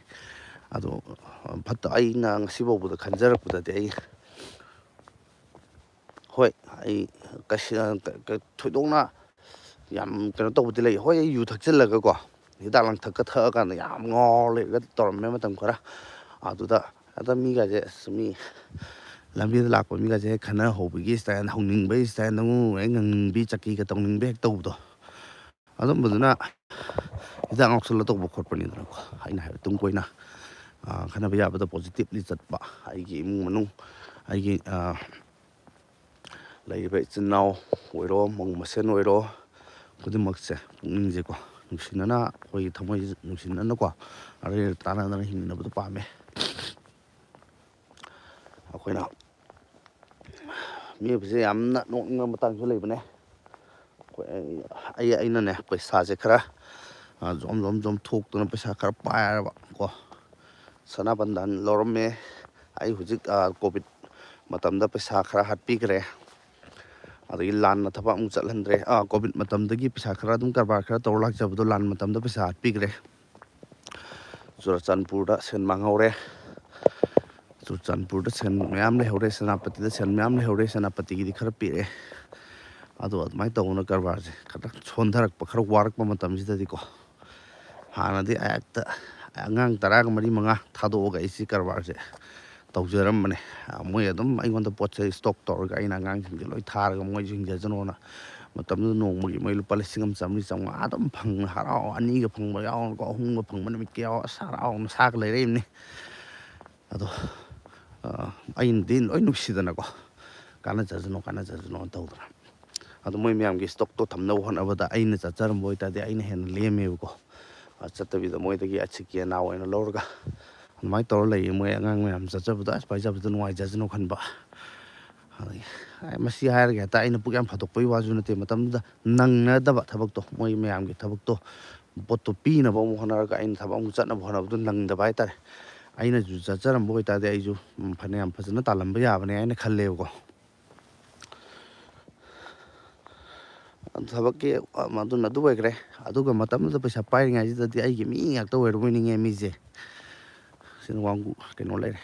ꯑꯗꯣ, ꯑ, ꯐꯠꯇ-, ꯑꯩꯅ ꯉꯁꯤ ꯐꯥꯎꯕꯗ ꯈꯟꯖꯔꯛꯄꯗꯗꯤ ꯑꯩ ꯍꯣꯏ, ꯑꯩ ꯀꯩꯁꯨ, ꯑ, ꯀ-, ꯀ-, ꯊꯣꯏꯗꯣꯛꯅ ꯌꯥꯝ ꯀꯩꯅꯣ ꯇꯧꯕꯗꯤ ꯂꯩ꯫ ꯍꯣꯏ, ꯑꯩ ꯌꯨ ꯊꯛꯆꯤꯜꯂꯒꯀꯣ, ꯍꯤꯗꯥꯛ ꯂꯥꯡꯊꯛꯀ ꯊꯛꯑꯀꯥꯟꯗ ꯌꯥꯝ ꯉꯥꯎꯔ ꯂꯩꯔꯒ ꯇꯧꯔꯝꯃꯦ ꯃꯇꯝ ꯈꯔ꯫ ꯑꯗꯨꯗ ꯍꯦꯛꯇ ꯃꯤꯒꯁꯦ, ꯑꯁ, ꯃꯤ ꯂꯝꯕꯤꯗ ꯂꯥꯛꯄ ꯃꯤꯒꯁꯦ ꯍꯦꯛ ꯈꯠꯅ ꯍꯧꯕꯒꯤ style, ꯍꯧꯅꯤꯡꯕꯒꯤ style, ꯅꯪꯉꯨ ꯍꯦꯛ ꯉꯪꯅꯤꯡꯕꯤ, ꯆꯀꯤꯒ ꯇꯧꯅꯤꯡꯕ ꯍꯦꯛ ꯇꯧꯕꯗꯣ꯫ ꯑꯗꯨꯝꯕꯗꯨꯅ ꯍꯤꯗꯥꯛ ꯉꯥꯎꯁꯜꯂ ꯇꯧꯕ ꯈꯣꯠꯄꯅꯤꯗꯅꯀꯣ꯫ ꯑꯩꯅ ꯍꯥꯏꯕ ꯇꯨꯡ ꯀꯣꯏꯅ, ꯑ, ꯈꯟꯅꯕ ꯌꯥꯕꯗ positively ꯆꯠꯄ, ꯑꯩꯒꯤ ꯏꯃꯨꯡ ꯃꯅꯨꯡ, ꯑꯩꯒꯤ, ꯑ, ꯂꯩꯔꯤꯕ ꯏꯆꯤꯟ ꯏꯅꯥꯎ ꯑꯣꯏꯔꯣ, ꯃꯧ ꯃꯁꯦꯟ ꯑꯣꯏꯔꯣ, ꯈꯨꯗꯤꯡꯃꯛꯁꯦ ꯄꯨꯛꯅꯤꯡꯁꯦꯀꯣ ꯅꯨꯡꯁꯤꯅꯅ, ꯑꯩꯈꯣꯏꯒꯤ ꯊꯃꯣꯏꯁꯦ ꯅꯨꯡꯁꯤꯅꯅꯀꯣ, ꯑꯔꯩ ꯇꯥꯟꯅꯗꯅ ꯍꯤꯡꯃꯤꯟꯅꯕꯗꯣ ꯄꯥꯝꯃꯦ꯫ ꯀꯩꯅꯣ, ꯃꯤꯑꯣꯏꯕꯁꯦ ꯌꯥꯝꯅ ꯅꯣꯛꯅꯤꯡꯕ ꯃꯇꯥꯡꯁꯨ ꯂꯩꯕꯅꯦ꯫ ꯑꯩꯈꯣꯏ, ꯑꯩ, ꯑꯩꯅꯅꯦ, ꯄꯩꯁꯥꯁꯦ ꯈꯔ, ꯑ, ꯖꯣꯝ ꯖꯣꯝ ꯖꯣꯝ ꯊꯣꯛꯇꯅ ꯄꯩꯁꯥ ꯈꯔ ꯄꯥꯏꯔꯕ ꯀꯣ, ꯁꯅꯥ ꯕꯟꯗꯟ ꯂꯧꯔꯝꯃꯦ꯫ ꯑꯩ ꯍꯧꯖꯤꯛ, ꯑ, ꯀꯣꯚꯤꯠ ꯃꯇꯝꯗ ꯄꯩꯁꯥ ꯈꯔ ꯍꯥꯠꯄꯤꯈ꯭ꯔꯦ꯫ ꯑꯗꯒꯤ ꯂꯥꯟꯅ ꯊꯕꯛ ꯑꯃꯨꯛ ꯆꯠꯍꯟꯗ꯭ꯔꯦ꯫ ꯑ, ꯀꯣꯚꯤꯠ ꯃꯇꯝꯗꯒꯤ ꯄꯩꯁꯥ ꯈꯔ ꯑꯗꯨꯝ ꯀꯔꯕꯥꯔ ꯈꯔ ꯇꯧꯔ ꯂꯥꯛꯆꯕꯗꯣ ꯂꯥꯟ ꯃꯇꯝꯗ ꯄꯩꯁꯥ ꯍꯥꯠꯄꯤꯈ꯭ꯔꯦ꯫ ꯆꯨꯔꯆꯥꯟꯄꯨꯔꯗ ꯁꯦꯟ ꯃꯥꯡꯍꯧꯔꯦ꯫ ꯆꯨꯔꯆꯥꯟꯄꯨꯔꯗ ꯁꯦꯟ ꯃꯌꯥꯝ ꯂꯩꯍꯧꯔꯦ, ꯁꯦꯅꯥꯄꯇꯤꯗ ꯁꯦꯟ ꯃꯌꯥꯝ ꯂꯩꯍꯧꯔꯦ, ꯁꯦꯅꯥꯄꯇꯤꯒꯤꯗꯤ ꯈꯔ ꯄꯤꯔꯛꯑꯦ꯫ ꯑꯗꯣ ꯑꯗꯨꯃꯥꯏꯅ ꯇꯧꯗꯅ ꯀꯔꯕꯥꯔꯁꯦ ꯈꯔ ꯁꯣꯟꯊꯔꯛꯄ, ꯈꯔ ꯋꯥꯔꯛꯄ ꯃꯇꯝꯁꯤꯗꯗꯤꯀꯣ, ꯍꯥꯟꯅꯗꯤ ꯍꯦꯛꯇ ꯑꯉꯥꯡ ꯇꯔꯥꯒ ꯃꯔꯤ ꯃꯉꯥ ꯊꯥꯗꯣꯛꯑꯒ ꯑꯩꯁꯤ ꯀꯔꯕꯥꯔꯁꯦ ꯇꯧꯖꯔꯝꯕꯅꯦ꯫ ꯃꯣꯏ ꯑꯗꯨꯝ ꯑꯩꯉꯣꯟꯗ ꯄꯣꯠ ꯆꯩ ꯁ꯭ꯇꯣꯛ ꯇꯧꯔꯒ ꯑꯩꯅ ꯑꯉꯥꯡꯁꯤꯡꯁꯦ ꯂꯣꯏ ꯊꯥꯔꯒ ꯃꯣꯏꯁꯨ ꯍꯤꯡꯖꯖꯅꯣꯅ, ꯃꯇꯝꯗꯨꯗ ꯅꯣꯡꯃꯒꯤ ꯃꯣꯏ ꯂꯨꯄꯥ ꯂꯤꯁꯤꯡ ꯑꯃ ꯆꯥꯝꯃꯔꯤ ꯆꯥꯝꯃꯉꯥ ꯑꯗꯨꯝ ꯐꯪꯅ ꯍꯔꯥꯎ, ꯑꯅꯤꯒ ꯐꯪꯕ ꯌꯥꯎꯔꯒ ꯑꯍꯨꯝꯒ ꯐꯪꯕ ꯅꯨꯃꯤꯠꯀ ꯌꯥꯎꯔ ꯑꯁ ꯍꯔꯥꯎꯅ ꯁꯥꯒ ꯂꯩꯔꯛꯏꯕꯅꯤ꯫ ꯑꯗꯣ, ꯑ, ꯑꯩꯅꯗꯤ ꯂꯣꯏ ꯅꯨꯡꯁꯤꯗꯅꯀꯣ, "ꯀꯥꯟꯅꯖꯁꯅꯨ, ꯀꯥꯟꯅꯖꯁꯅꯨꯅ" ꯇꯧꯗꯅ꯫ ꯑꯗꯣ ꯃꯣꯏ ꯃꯌꯥꯝꯒꯤ ꯁ꯭ꯇꯣꯛꯇꯣ ꯊꯝꯅꯕ ꯍꯣꯠꯅꯕꯗ ꯑꯩꯅ ꯆꯠꯆꯔꯝꯕ ꯑꯣꯏꯇꯥꯔꯗꯤ ꯑꯩꯅ ꯍꯦꯟꯅ ꯂꯦꯝꯃꯦꯕꯀꯣ꯫ ꯑ, ꯆꯠꯇꯕꯤꯗ ꯃꯣꯏꯗꯒꯤ ꯑꯁꯤꯀꯤ ꯑꯅꯥ ꯑꯣꯏꯅ ꯂꯧꯔꯒ ꯑꯗꯨꯃꯥꯏꯅ ꯇꯧꯔ ꯂꯩꯌꯦ꯫ ꯃꯣꯏ ꯑꯉꯥꯡ ꯃꯌꯥꯝ ꯆꯠꯆꯕꯗꯣ ꯑꯁ ꯄꯥꯏꯖꯕꯗꯣ ꯅꯨꯡꯉꯥꯏꯖꯁꯅꯨ ꯈꯟꯕ꯫ ꯑꯗꯒꯤ, ꯑꯩ ꯃꯁꯤ ꯍꯥꯏꯔꯒ ꯍꯦꯛꯇ ꯑꯩꯅ ꯄꯨꯛ ꯌꯥꯝ ꯐꯥꯗꯣꯛꯄꯒꯤ ꯋꯥꯁꯨ ꯅꯠꯇꯦ꯫ ꯃꯇꯝꯗꯨꯗ ꯅꯪꯅꯗꯕ ꯊꯕꯛꯇꯣ, ꯃꯣꯏ ꯃꯌꯥꯝꯒꯤ ꯊꯕꯛꯇꯣ, ꯄꯣꯠꯇꯣ ꯄꯤꯅꯕ ꯑꯃꯨꯛ ꯍꯣꯠꯅꯔꯒ ꯑꯩꯅ ꯊꯕꯛ ꯑꯃꯨꯛ ꯆꯠꯅꯕ ꯍꯣꯠꯅꯕꯗꯣ ꯅꯪꯗꯕ ꯍꯥꯏꯇꯥꯔꯦ꯫ ꯑꯩꯅꯁꯨ ꯆꯠꯆꯔꯝꯕ ꯑꯣꯏꯇꯥꯔꯗꯤ ꯑꯩꯁꯨ, ꯎꯝ, ꯐꯅꯌꯥꯝ ꯐꯖꯅ ꯇꯥꯜꯂꯝꯕ ꯌꯥꯕꯅꯦ ꯍꯥꯏꯅ ꯈꯜꯂꯦꯕꯀꯣ꯫ ꯊꯕꯛꯀꯤ, ꯑ, ꯑꯗꯨꯅ ꯑꯗꯨ ꯑꯣꯏꯈ꯭ꯔꯦ꯫ ꯑꯗꯨꯒ ꯃꯇꯝꯗꯨꯗ ꯄꯩꯁꯥ ꯄꯥꯏꯔꯤꯉꯩꯁꯤꯗꯗꯤ ꯑꯩꯒꯤ ꯃꯤ ꯉꯥꯛꯇ ꯑꯣꯏꯔꯨꯕꯣꯏ ꯅꯤꯡꯉꯦ ꯃꯤꯁꯦ꯫ ꯁꯤꯅ ꯋꯥꯡꯒꯨ-, ꯀꯩꯅꯣ ꯂꯩꯔꯦ꯫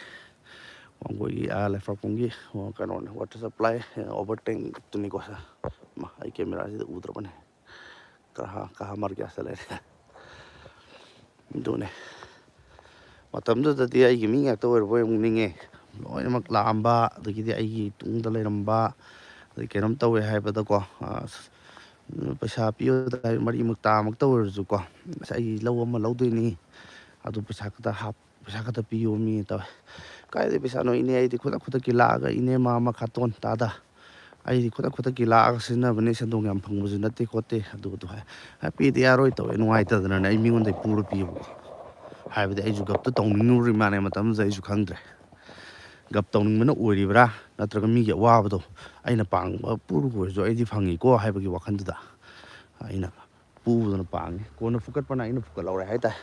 ꯋꯥꯡꯒꯣꯏꯒꯤ, ꯑꯥ, ꯂꯩꯐꯥꯎꯈꯣꯡꯒꯤ, ꯑꯣ, ꯀꯩꯅꯣꯅꯦ, water supply, ꯑꯣꯚꯔ ꯇꯦꯡꯛꯇꯨꯅꯤꯀꯣ꯫ ꯁꯦ, ꯃꯥ, ꯑꯩ ꯀꯦꯃꯦꯔꯥꯁꯤꯗ ꯎꯗ꯭ꯔꯕꯅꯦ꯫ ꯀꯍꯥ, ꯀꯍꯥ ꯃꯔ ꯒꯌꯥ ꯆꯠ ꯂꯩꯔꯦ꯫ ꯑꯗꯨꯅꯦ꯫ ꯃꯇꯝꯗꯨꯗꯗꯤ ꯑꯩꯒꯤ ꯃꯤ ꯉꯥꯛꯇ ꯑꯣꯏꯔꯕꯣꯏ ꯑꯃꯨꯛ ꯅꯤꯡꯉꯦ꯫ ꯂꯣꯏꯅꯃꯛ ꯂꯥꯛꯑꯝꯕ, ꯑꯗꯒꯤꯗꯤ ꯑꯩꯒꯤ ꯇꯨꯡꯗ ꯂꯩꯔꯝꯕ, ꯑꯗꯩ ꯀꯩꯅꯣꯝ ꯇꯧꯋꯦ ꯍꯥꯏꯕꯗꯀꯣ, ꯑ, ꯄꯩꯁꯥ ꯄꯤꯌꯣꯗ ꯍꯥꯏ, ꯃꯔꯤ ꯃꯛꯇꯥꯃꯛꯇ ꯑꯣꯏꯔꯁꯨꯀꯣ, "ꯑꯁ, ꯑꯩ ꯂꯧ ꯑꯃ ꯂꯧꯗꯣꯏꯅꯤ, ꯑꯗꯨ ꯄꯩꯁꯥ ꯈꯛꯇ ꯍꯥꯞ-, ꯄꯩꯁꯥ ꯈꯛꯇ ꯄꯤꯌꯣꯃꯤ" ꯇꯧꯋꯦ꯫ "ꯀꯥꯏꯗꯩ ꯄꯩꯁꯥꯅꯣ ꯏꯅꯦ, ꯑꯩꯗꯤ ꯈꯨꯗꯛ ꯈꯨꯗꯛꯀꯤ ꯂꯥꯛꯑꯒ ꯏꯅꯦ ꯃꯥ ꯃꯈꯥꯇꯣꯟ ꯇꯥꯗ, ꯑꯩꯗꯤ ꯈꯨꯗꯛ ꯈꯨꯗꯛꯀꯤ ꯂꯥꯛꯑꯒ ꯁꯤꯖꯤꯟꯅꯕꯅꯦ, ꯁꯦꯟꯗꯣꯡ ꯌꯥꯝ ꯐꯪꯕꯁꯨ ꯅꯠꯇꯦ ꯈꯣꯠꯇꯦ" ꯑꯗꯨ ꯑꯗꯨ ꯍꯥꯏ꯫ "ꯑ, ꯄꯤꯗ ꯌꯥꯔꯣꯏ" ꯇꯧꯋꯦ, ꯅꯨꯡꯉꯥꯏꯇꯗꯅꯅꯦ ꯑꯩ ꯃꯤꯉꯣꯟꯗꯒꯤ ꯄꯨꯔ ꯄꯤꯌꯦꯕꯀꯣ꯫ ꯍꯥꯏꯕꯗꯤ ꯑꯩꯁꯨ ꯒꯞꯇ ꯇꯧꯅꯤꯡꯉꯨꯔꯤ ꯃꯥꯅꯦ, ꯃꯇꯝꯗꯨꯗ ꯑꯩꯁꯨ ꯈꯪꯗ꯭ꯔꯦ꯫ ꯒꯞ ꯇꯧꯅꯤꯡꯕꯅ ꯑꯣꯏꯔꯤꯕ꯭ꯔꯥ, ꯅꯠꯇ꯭ꯔꯒ ꯃꯤꯒꯤ ꯑꯋꯥꯕꯗꯣ ꯑꯩꯅ ꯄꯥꯡꯕ ꯄꯨꯔꯒ ꯑꯣꯏꯔꯁꯨ ꯑꯩꯗꯤ ꯐꯪꯉꯤꯀꯣ ꯍꯥꯏꯕꯒꯤ ꯋꯥꯈꯜꯗꯨꯗ ꯑꯩꯅ ꯄꯨꯕꯗꯨꯅ ꯄꯥꯡꯉꯤ꯫ ꯀꯣꯟꯅ ꯐꯨꯀꯠꯄꯅ ꯑꯩꯅ ꯐꯨꯀꯠꯍꯧꯔꯦ ꯍꯥꯏꯇꯥꯔꯦ꯫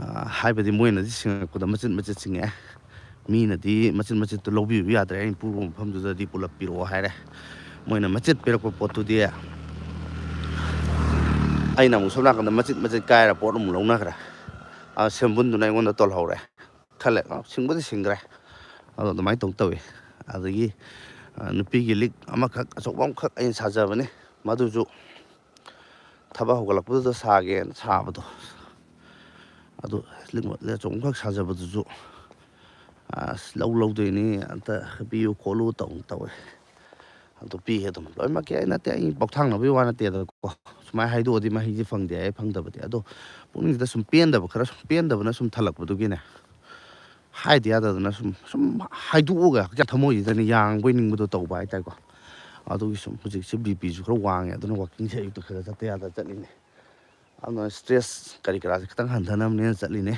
ꯑ, ꯍꯥꯏꯕꯗꯤ ꯃꯣꯏꯅꯗꯤ ꯁꯤꯡꯉꯛꯄꯗ ꯃꯆꯤꯠ ꯃꯆꯤꯠ ꯁꯤꯡꯉꯛꯑꯦ, ꯃꯤꯅꯗꯤ ꯃꯆꯤꯠ ꯃꯆꯤꯠꯇꯨ ꯂꯧꯕꯤꯕ ꯌꯥꯗ꯭ꯔꯦ, ꯑꯩꯅ ꯄꯨꯕ ꯃꯐꯝꯗꯨꯗꯗꯤ ꯄꯨꯂꯞ ꯄꯤꯔꯛꯑꯣ ꯍꯥꯏꯔꯦ꯫ ꯃꯣꯏꯅ ꯃꯆꯤꯠ ꯄꯤꯔꯛꯄ ꯄꯣꯠꯇꯨꯗꯤ ꯑꯩꯅ ꯑꯃꯨꯛ ꯁꯣꯝ ꯅꯥꯀꯟꯗ ꯃꯆꯤꯠ ꯃꯆꯤꯠ ꯀꯥꯏꯔ ꯄꯣꯠ ꯑꯃꯨꯛ ꯂꯧꯅꯈ꯭ꯔꯦ꯫ ꯑ, ꯁꯦꯝꯕꯨꯟꯗꯨꯅ ꯑꯩꯉꯣꯟꯗ ꯇꯣꯜꯍꯧꯔꯦ꯫ ꯈꯜꯂꯦ, ꯑ, ꯁꯤꯡꯕꯨꯗꯤ ꯁꯤꯡꯈ꯭ꯔꯦ, ꯑꯗꯣ ꯑꯗꯨꯃꯥꯏꯅ ꯇꯧ ꯇꯧꯏ꯫ ꯑꯗꯒꯤ, ꯑ, ꯅꯨꯄꯤꯒꯤ ꯂꯤꯛ ꯑꯃꯈꯛ ꯑꯆꯧꯕ ꯑꯃꯈꯛ ꯑꯩꯅ ꯁꯥꯖꯕꯅꯤ, ꯃꯗꯨꯁꯨ ꯊꯕꯛ ꯍꯧꯒꯠꯂꯛꯄꯗꯨꯗ ꯁꯥꯒꯦꯅ ꯁꯥꯕꯗꯣ, ꯑꯗꯨ ꯂꯤꯛ ꯑꯆꯧꯕ ꯑꯃꯈꯛ ꯁꯥꯖꯕꯗꯨꯁꯨ, ꯑꯁ, ꯂꯧ ꯂꯧꯗꯣꯏꯅꯤ, ꯑꯝꯇ ꯄꯤꯌꯨ ꯈꯣꯠꯂꯨ ꯇꯧ ꯇꯧꯋꯦ꯫ ꯑꯗꯨ ꯄꯤ ꯑꯗꯨꯝ ꯂꯣꯏꯅꯃꯛꯀꯤ꯫ ꯑꯩ ꯅꯠꯇꯦ, ꯑꯩ ꯄꯣꯛꯊꯥꯡꯅꯕꯒꯤ ꯋꯥ ꯅꯠꯇꯦꯗꯀꯣ, ꯁꯨꯃꯥꯏꯅ ꯍꯥꯏꯗꯣꯛꯑꯗꯤ ꯃꯍꯩꯁꯦ ꯐꯪꯗꯦ ꯍꯥꯏ, ꯐꯪꯗꯕꯗꯤ꯫ ꯑꯗꯣ ꯄꯨꯛꯅꯤꯡꯁꯤꯗ ꯁꯨꯝ ꯄꯦꯟꯗꯕ ꯈꯔ, ꯁꯨꯝ ꯄꯦꯟꯗꯕꯅ ꯁꯨꯝ ꯊꯜꯂꯛꯄꯗꯨꯒꯤꯅꯦ, ꯍꯥꯏꯗꯤ ꯌꯥꯗꯗꯅ ꯁꯨꯝ, ꯁꯨꯝ ꯍꯥꯏꯗꯣꯛꯑꯒ ꯍꯛꯆꯥꯡ ꯊꯃꯣꯏꯁꯤꯗꯅꯦ ꯌꯥꯡꯕꯣꯏ ꯅꯤꯡꯕꯗꯣ ꯇꯧꯕ ꯍꯥꯏꯇꯥꯔꯦꯀꯣ꯫ ꯑꯗꯨꯒꯤ ꯁꯨꯝ ꯍꯧꯖꯤꯛꯁꯦ ꯕꯤ ꯄꯤꯁꯨ ꯈꯔ ꯋꯥꯡꯉꯦ, ꯑꯗꯨꯅ ꯋꯥꯛꯀꯤꯡꯁꯦ ꯑꯌꯨꯛꯇ ꯈꯔ ꯆꯠꯇ ꯌꯥꯗ ꯆꯠꯂꯤꯅꯦ꯫ ꯑꯗꯨꯅ ꯁ꯭ꯇ꯭ꯔꯦꯁ ꯀꯔꯤ ꯀꯔꯥꯁꯦ ꯈꯤꯇꯪ ꯍꯟꯊꯅꯕꯅꯦꯅ ꯆꯠꯂꯤꯅꯦ꯫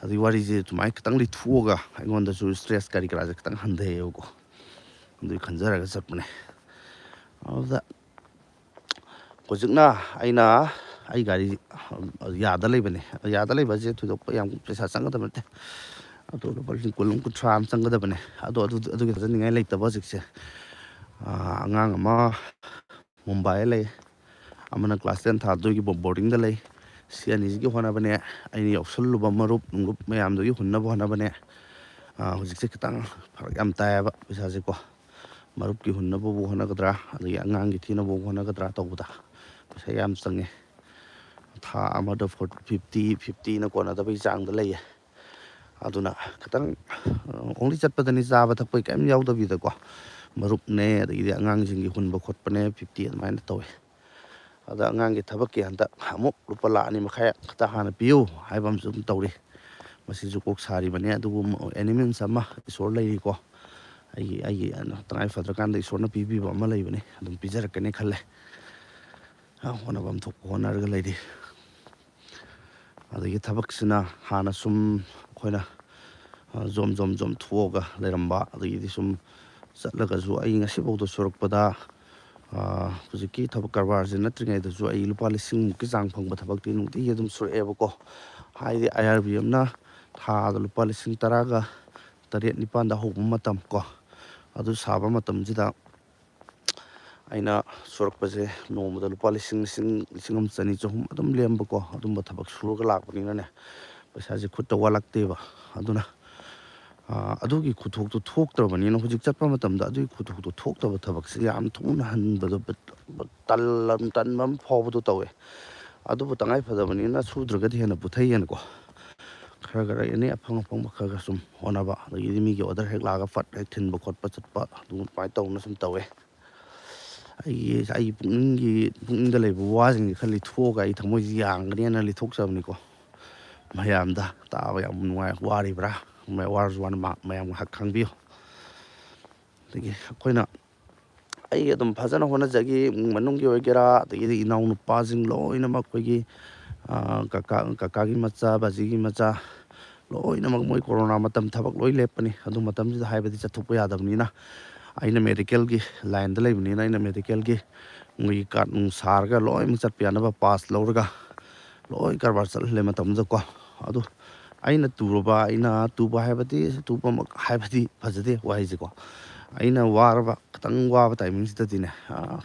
ꯑꯗꯨꯒꯤ ꯋꯥꯔꯤꯁꯦ ꯑꯗꯨꯃꯥꯏꯅ ꯈꯤꯇꯪ ꯂꯤꯊꯣꯛꯑꯒ ꯑꯩꯉꯣꯟꯗꯁꯨ ꯁ꯭ꯇ꯭ꯔꯦꯁ ꯀꯔꯤ ꯀꯔꯥꯁꯦ ꯈꯤꯇꯪ ꯍꯟꯊꯩꯌꯦꯕꯀꯣ, ꯑꯗꯨꯒꯤ ꯈꯟꯖꯔꯒ ꯆꯠꯄꯅꯦ꯫ ꯑꯗꯨꯗ ꯍꯧꯖꯤꯛꯅ ꯑꯩꯅ ꯑꯩ ꯒꯥꯔꯤ ꯌꯥꯗ ꯂꯩꯕꯅꯦ꯫ ꯌꯥꯗ ꯂꯩꯕꯁꯦ ꯊꯣꯏꯗꯣꯛꯄ ꯌꯥꯝ ꯄꯩꯁꯥ ꯆꯪꯒꯗꯕ ꯅꯠꯇꯦ, ꯑꯗꯣ ꯂꯨꯄꯥ ꯂꯤꯁꯤꯡ ꯀꯨꯟ ꯑꯃ, ꯀꯨꯟꯊ꯭ꯔꯥ ꯑꯃ ꯆꯪꯒꯗꯕꯅꯦ꯫ ꯑꯗꯣ ꯑꯗꯨ, ꯑꯗꯨꯒꯤ ꯊꯥꯖꯅꯤꯡꯉꯥꯏ ꯂꯩꯇꯕ ꯍꯧꯖꯤꯛꯁꯦ꯫ ꯑꯥ, ꯑꯉꯥꯡ ꯑꯃ ꯃꯨꯝꯕꯥꯏꯗ ꯂꯩ, ꯑꯃꯅ ꯀ꯭ꯂꯥꯁ ꯇꯦꯟ ꯊꯥꯗꯣꯏꯒꯤ ꯕꯣ-, ꯕꯣꯔꯗꯤꯡꯗ ꯂꯩ꯫ ꯁꯤ ꯑꯅꯤꯁꯤꯒꯤ ꯍꯣꯠꯅꯕꯅꯦ, ꯑꯩꯅ ꯌꯥꯎꯁꯜꯂꯨꯕ ꯃꯔꯨꯞ ꯅꯨꯡꯂꯨꯞ ꯃꯌꯥꯝꯗꯨꯒꯤ ꯍꯨꯟꯅꯕ ꯍꯣꯠꯅꯕꯅꯦ꯫ ꯑꯥ, ꯍꯧꯖꯤꯛꯁꯦ ꯈꯤꯇꯪ ꯐꯔꯛ ꯌꯥꯝ ꯇꯥꯏꯌꯦꯕ ꯄꯩꯁꯥꯁꯦꯀꯣ꯫ ꯃꯔꯨꯞꯀꯤ ꯍꯨꯟꯅꯕꯕꯨ ꯍꯣꯠꯅꯒꯗ꯭ꯔꯥ, ꯑꯗꯒꯤ ꯑꯉꯥꯡꯒꯤ ꯊꯤꯅꯕꯕꯨ ꯍꯣꯠꯅꯒꯗ꯭ꯔꯥ ꯇꯧꯕꯗ ꯄꯩꯁꯥ ꯌꯥꯝ ꯆꯪꯉꯦ꯫ ꯊꯥ ꯑꯃꯗ ꯐꯣꯔ-, ꯐꯤꯐꯇꯤ, ꯐꯤꯐꯇꯤꯅ ꯀꯣꯟꯅꯗꯕꯒꯤ ꯆꯥꯡꯗ ꯂꯩꯌꯦ꯫ ꯑꯗꯨꯅ ꯈꯤꯇꯪ, ꯑ, only ꯆꯠꯄꯗꯅꯤ, ꯆꯥꯕ ꯊꯛꯄꯒꯤ ꯀꯔꯤꯝ ꯌꯥꯎꯗꯕꯤꯗꯀꯣ, ꯃꯔꯨꯞꯅꯦ, ꯑꯗꯒꯤꯗꯤ ꯑꯉꯥꯡꯁꯤꯡꯒꯤ ꯍꯨꯟꯕ ꯈꯣꯠꯄꯅꯦ, ꯐꯤꯐꯇꯤ ꯑꯗꯨꯃꯥꯏꯅ ꯇꯧꯋꯦ꯫ ꯑꯗ ꯑꯉꯥꯡꯒꯤ ꯊꯕꯛꯀꯤ ꯍꯟꯗꯛ ꯑꯃꯨꯛ ꯂꯨꯄꯥ ꯂꯥꯈ ꯑꯅꯤ ꯃꯈꯥꯏ ꯈꯛꯇ ꯍꯥꯟꯅ ꯄꯤꯌꯨ ꯍꯥꯏꯕ ꯑꯃꯁꯨ ꯑꯗꯨꯝ ꯇꯧꯔꯤ꯫ ꯃꯁꯤꯁꯨ ꯀꯣꯛ ꯁꯥꯔꯤꯕꯅꯤ꯫ ꯑꯗꯨꯕꯨ any means ꯑꯃ ꯏꯁꯣꯔ ꯂꯩꯔꯤꯀꯣ꯫ ꯑꯩꯒꯤ, ꯑꯩꯒꯤ ꯇꯉꯥꯏ ꯐꯗ꯭ꯔꯀꯥꯟꯗ ꯏꯁꯣꯔꯅ ꯄꯤꯕꯤꯕ ꯑꯃ ꯂꯩꯕꯅꯤ, ꯑꯗꯨꯝ ꯄꯤꯖꯔꯛꯀꯅꯤ ꯈꯜꯂꯦ꯫ ꯑ, ꯍꯣꯠꯅꯐꯝ ꯊꯣꯛꯄ ꯍꯣꯠꯅꯔꯒ ꯂꯩꯔꯤ꯫ ꯑꯗꯒꯤ ꯊꯕꯛꯁꯤꯅ ꯍꯥꯟꯅ ꯁꯨꯝ ꯑꯩꯈꯣꯏꯅ ꯖꯣꯝ ꯖꯣꯝ ꯖꯣꯝ ꯊꯣꯛꯑꯒ ꯂꯩꯔꯝꯕ꯫ ꯑꯗꯒꯤꯗꯤ ꯁꯨꯝ ꯆꯠꯂꯒꯁꯨ ꯑꯩ ꯉꯁꯤꯐꯥꯎꯗ ꯁꯨꯔꯛꯄꯗ, ꯍꯧꯖꯤꯛꯀꯤ ꯊꯕꯛ ꯀꯔꯕꯥꯔꯁꯦ ꯅꯠꯇ꯭ꯔꯤꯉꯩꯗꯁꯨ ꯑꯩ ꯂꯨꯄꯥ ꯂꯤꯁꯤꯡꯃꯨꯛꯀꯤ ꯆꯥꯡ ꯐꯪꯕ ꯊꯕꯛꯇꯤ ꯅꯨꯡꯇꯤꯒꯤ ꯑꯗꯨꯝ ꯁꯨꯔꯛꯑꯦꯕꯀꯣ꯫ ꯍꯥꯏꯗꯤ ꯑꯥꯏ ꯑꯥꯔ ꯕꯤ ꯑꯦꯝꯅ ꯊꯥꯗ ꯂꯨꯄꯥ ꯂꯤꯁꯤꯡ ꯇꯔꯥꯒ ꯇꯔꯦꯠ ꯅꯤꯄꯥꯟꯗ ꯍꯧꯕ ꯃꯇꯝ ꯀꯣ, ꯑꯗꯨ ꯁꯥꯕ ꯃꯇꯝꯁꯤꯗ ꯑꯩꯅ ꯁꯨꯔꯛꯄꯁꯦ ꯅꯣꯡꯃꯗ ꯂꯨꯄꯥ ꯂꯤꯁꯤꯡ, ꯂꯤꯁꯤꯡ, ꯂꯤꯁꯤꯡ ꯑꯃ ꯆꯅꯤ, ꯆꯍꯨꯝ ꯑꯗꯨꯝ ꯂꯦꯝꯕꯀꯣ꯫ ꯑꯗꯨꯝꯕ ꯊꯕꯛ ꯁꯨꯔꯒ ꯂꯥꯛꯄꯅꯤꯅꯅꯦ, ꯄꯩꯁꯥꯁꯦ ꯈꯨꯠꯇ ꯋꯥꯠꯂꯛꯇꯦꯕ꯫ ꯑꯗꯨꯅ, ꯑ, ꯑꯗꯨꯒꯤ ꯈꯨꯊꯣꯛꯇꯣ ꯊꯣꯛꯇ꯭ꯔꯕꯅꯤꯅ, ꯍꯧꯖꯤꯛ ꯆꯠꯄ ꯃꯇꯝꯗ ꯑꯗꯨꯒꯤ ꯈꯨꯊꯣꯛꯇꯣ ꯊꯣꯛꯇꯕ ꯊꯕꯛꯁꯦ ꯌꯥꯝ ꯊꯨꯅ ꯍꯟꯕꯗꯣ, ꯕ-, ꯕ-, ꯇꯜꯂ-, ꯇꯟꯕ ꯑꯃ ꯐꯥꯎꯕꯗꯣ ꯇꯧꯋꯦ꯫ ꯑꯗꯨꯕꯨ ꯇꯉꯥꯏ ꯐꯗꯕꯅꯤꯅ ꯁꯨꯗ꯭ꯔꯒꯗꯤ ꯍꯦꯟꯅ ꯄꯨꯊꯩꯌꯦꯅꯀꯣ꯫ ꯈꯔ ꯈꯔ ꯑꯦꯅꯤ ꯑꯐꯪ ꯑꯐꯪꯕ ꯈꯔ ꯈꯔ ꯁꯨꯝ ꯍꯣꯠꯅꯕ, ꯑꯗꯒꯤꯗꯤ ꯃꯤꯒꯤ ꯑꯣꯔꯗꯔ ꯍꯦꯛ ꯂꯥꯛꯑꯒ ꯐꯠ ꯍꯦꯛ ꯊꯤꯟꯕ ꯈꯣꯠꯄ ꯆꯠꯄ, ꯑꯗꯨꯃꯥꯏꯅ ꯇꯧꯅ ꯁꯨꯝ ꯇꯧꯋꯦ꯫ ꯑꯩꯒꯤ, ꯑꯩꯒꯤ ꯄꯨꯛꯅꯤꯡꯒꯤ, ꯄꯨꯛꯅꯤꯡꯗ ꯂꯩꯕ ꯋꯥꯁꯤꯡꯁꯦ ꯈꯔ ꯂꯤꯊꯣꯛꯑꯒ ꯑꯩ ꯊꯃꯣꯏꯁꯦ ꯌꯥꯡꯒꯅꯦꯅ ꯂꯤꯊꯣꯛꯆꯕꯅꯤꯀꯣ꯫ ꯃꯌꯥꯝꯗ ꯇꯥꯕ ꯌꯥꯝ ꯅꯨꯡꯉꯥꯏ, ꯋꯥꯔꯤꯕ꯭ꯔꯥ? ꯃ-, ꯋꯥꯔꯁꯨ ꯋꯥꯅ ꯃ-, ꯃꯌꯥꯝ ꯉꯥꯏꯍꯥꯛ ꯈꯪꯕꯤꯌꯨ꯫ ꯑꯗꯒꯤ ꯑꯩꯈꯣꯏꯅ, ꯑꯩ ꯑꯗꯨꯝ ꯐꯖꯅ ꯍꯣꯠꯅꯖꯈꯤ, ꯏꯃꯨꯡ ꯃꯅꯨꯡꯒꯤ ꯑꯣꯏꯒꯦꯔꯥ, ꯑꯗꯒꯤꯗꯤ ꯏꯅꯥꯎꯅꯨꯄꯥꯁꯤꯡ ꯂꯣꯏꯅꯃꯛ ꯑꯩꯈꯣꯏꯒꯤ, ꯑ, ꯀꯀꯥ, ꯀꯀꯥꯒꯤ ꯃꯆꯥ, ꯕꯥꯖꯤꯒꯤ ꯃꯆꯥ, ꯂꯣꯏꯅꯃꯛ ꯃꯣꯏ ꯀꯣꯔꯣꯅꯥ ꯃꯇꯝ ꯊꯕꯛ ꯂꯣꯏ ꯂꯦꯞꯄꯅꯤ꯫ ꯑꯗꯨ ꯃꯇꯝꯗꯨꯗ ꯍꯥꯏꯕꯗꯤ ꯆꯠꯊꯣꯛꯄ ꯌꯥꯗꯕꯅꯤꯅ, ꯑꯩꯅ ꯃꯦꯗꯤꯀꯦꯜꯒꯤ ꯂꯥꯏꯟꯗ ꯂꯩꯕꯅꯤꯅ, ꯑꯩꯅ ꯃꯦꯗꯤꯀꯦꯜꯒꯤ ꯃꯣꯏꯒꯤ ꯀꯥꯔꯠ ꯅꯨꯡ ꯁꯥꯔꯒ ꯂꯣꯏꯅꯃꯛ ꯆꯠꯄ ꯌꯥꯅꯕ ꯄꯥꯁ ꯂꯧꯔꯒ ꯂꯣꯏ ꯀꯔꯕꯥꯔ ꯆꯠꯍꯜꯂꯦ ꯃꯇꯝꯗꯨꯗꯀꯣ꯫ ꯑꯗꯨ ꯑꯩꯅ ꯇꯨꯔꯕ, ꯑꯩꯅ ꯇꯨꯕ ꯍꯥꯏꯕꯗꯤ, ꯇꯨꯕꯃꯛ ꯍꯥꯏꯕꯗꯤ ꯐꯖꯗꯦ ꯋꯥꯍꯩꯁꯦꯀꯣ꯫ ꯑꯩꯅ ꯋꯥꯔꯕ, ꯈꯤꯇꯪ ꯋꯥꯕ ꯇꯥꯏꯃꯤꯡꯁꯤꯗꯗꯤꯅꯦ, ꯑ,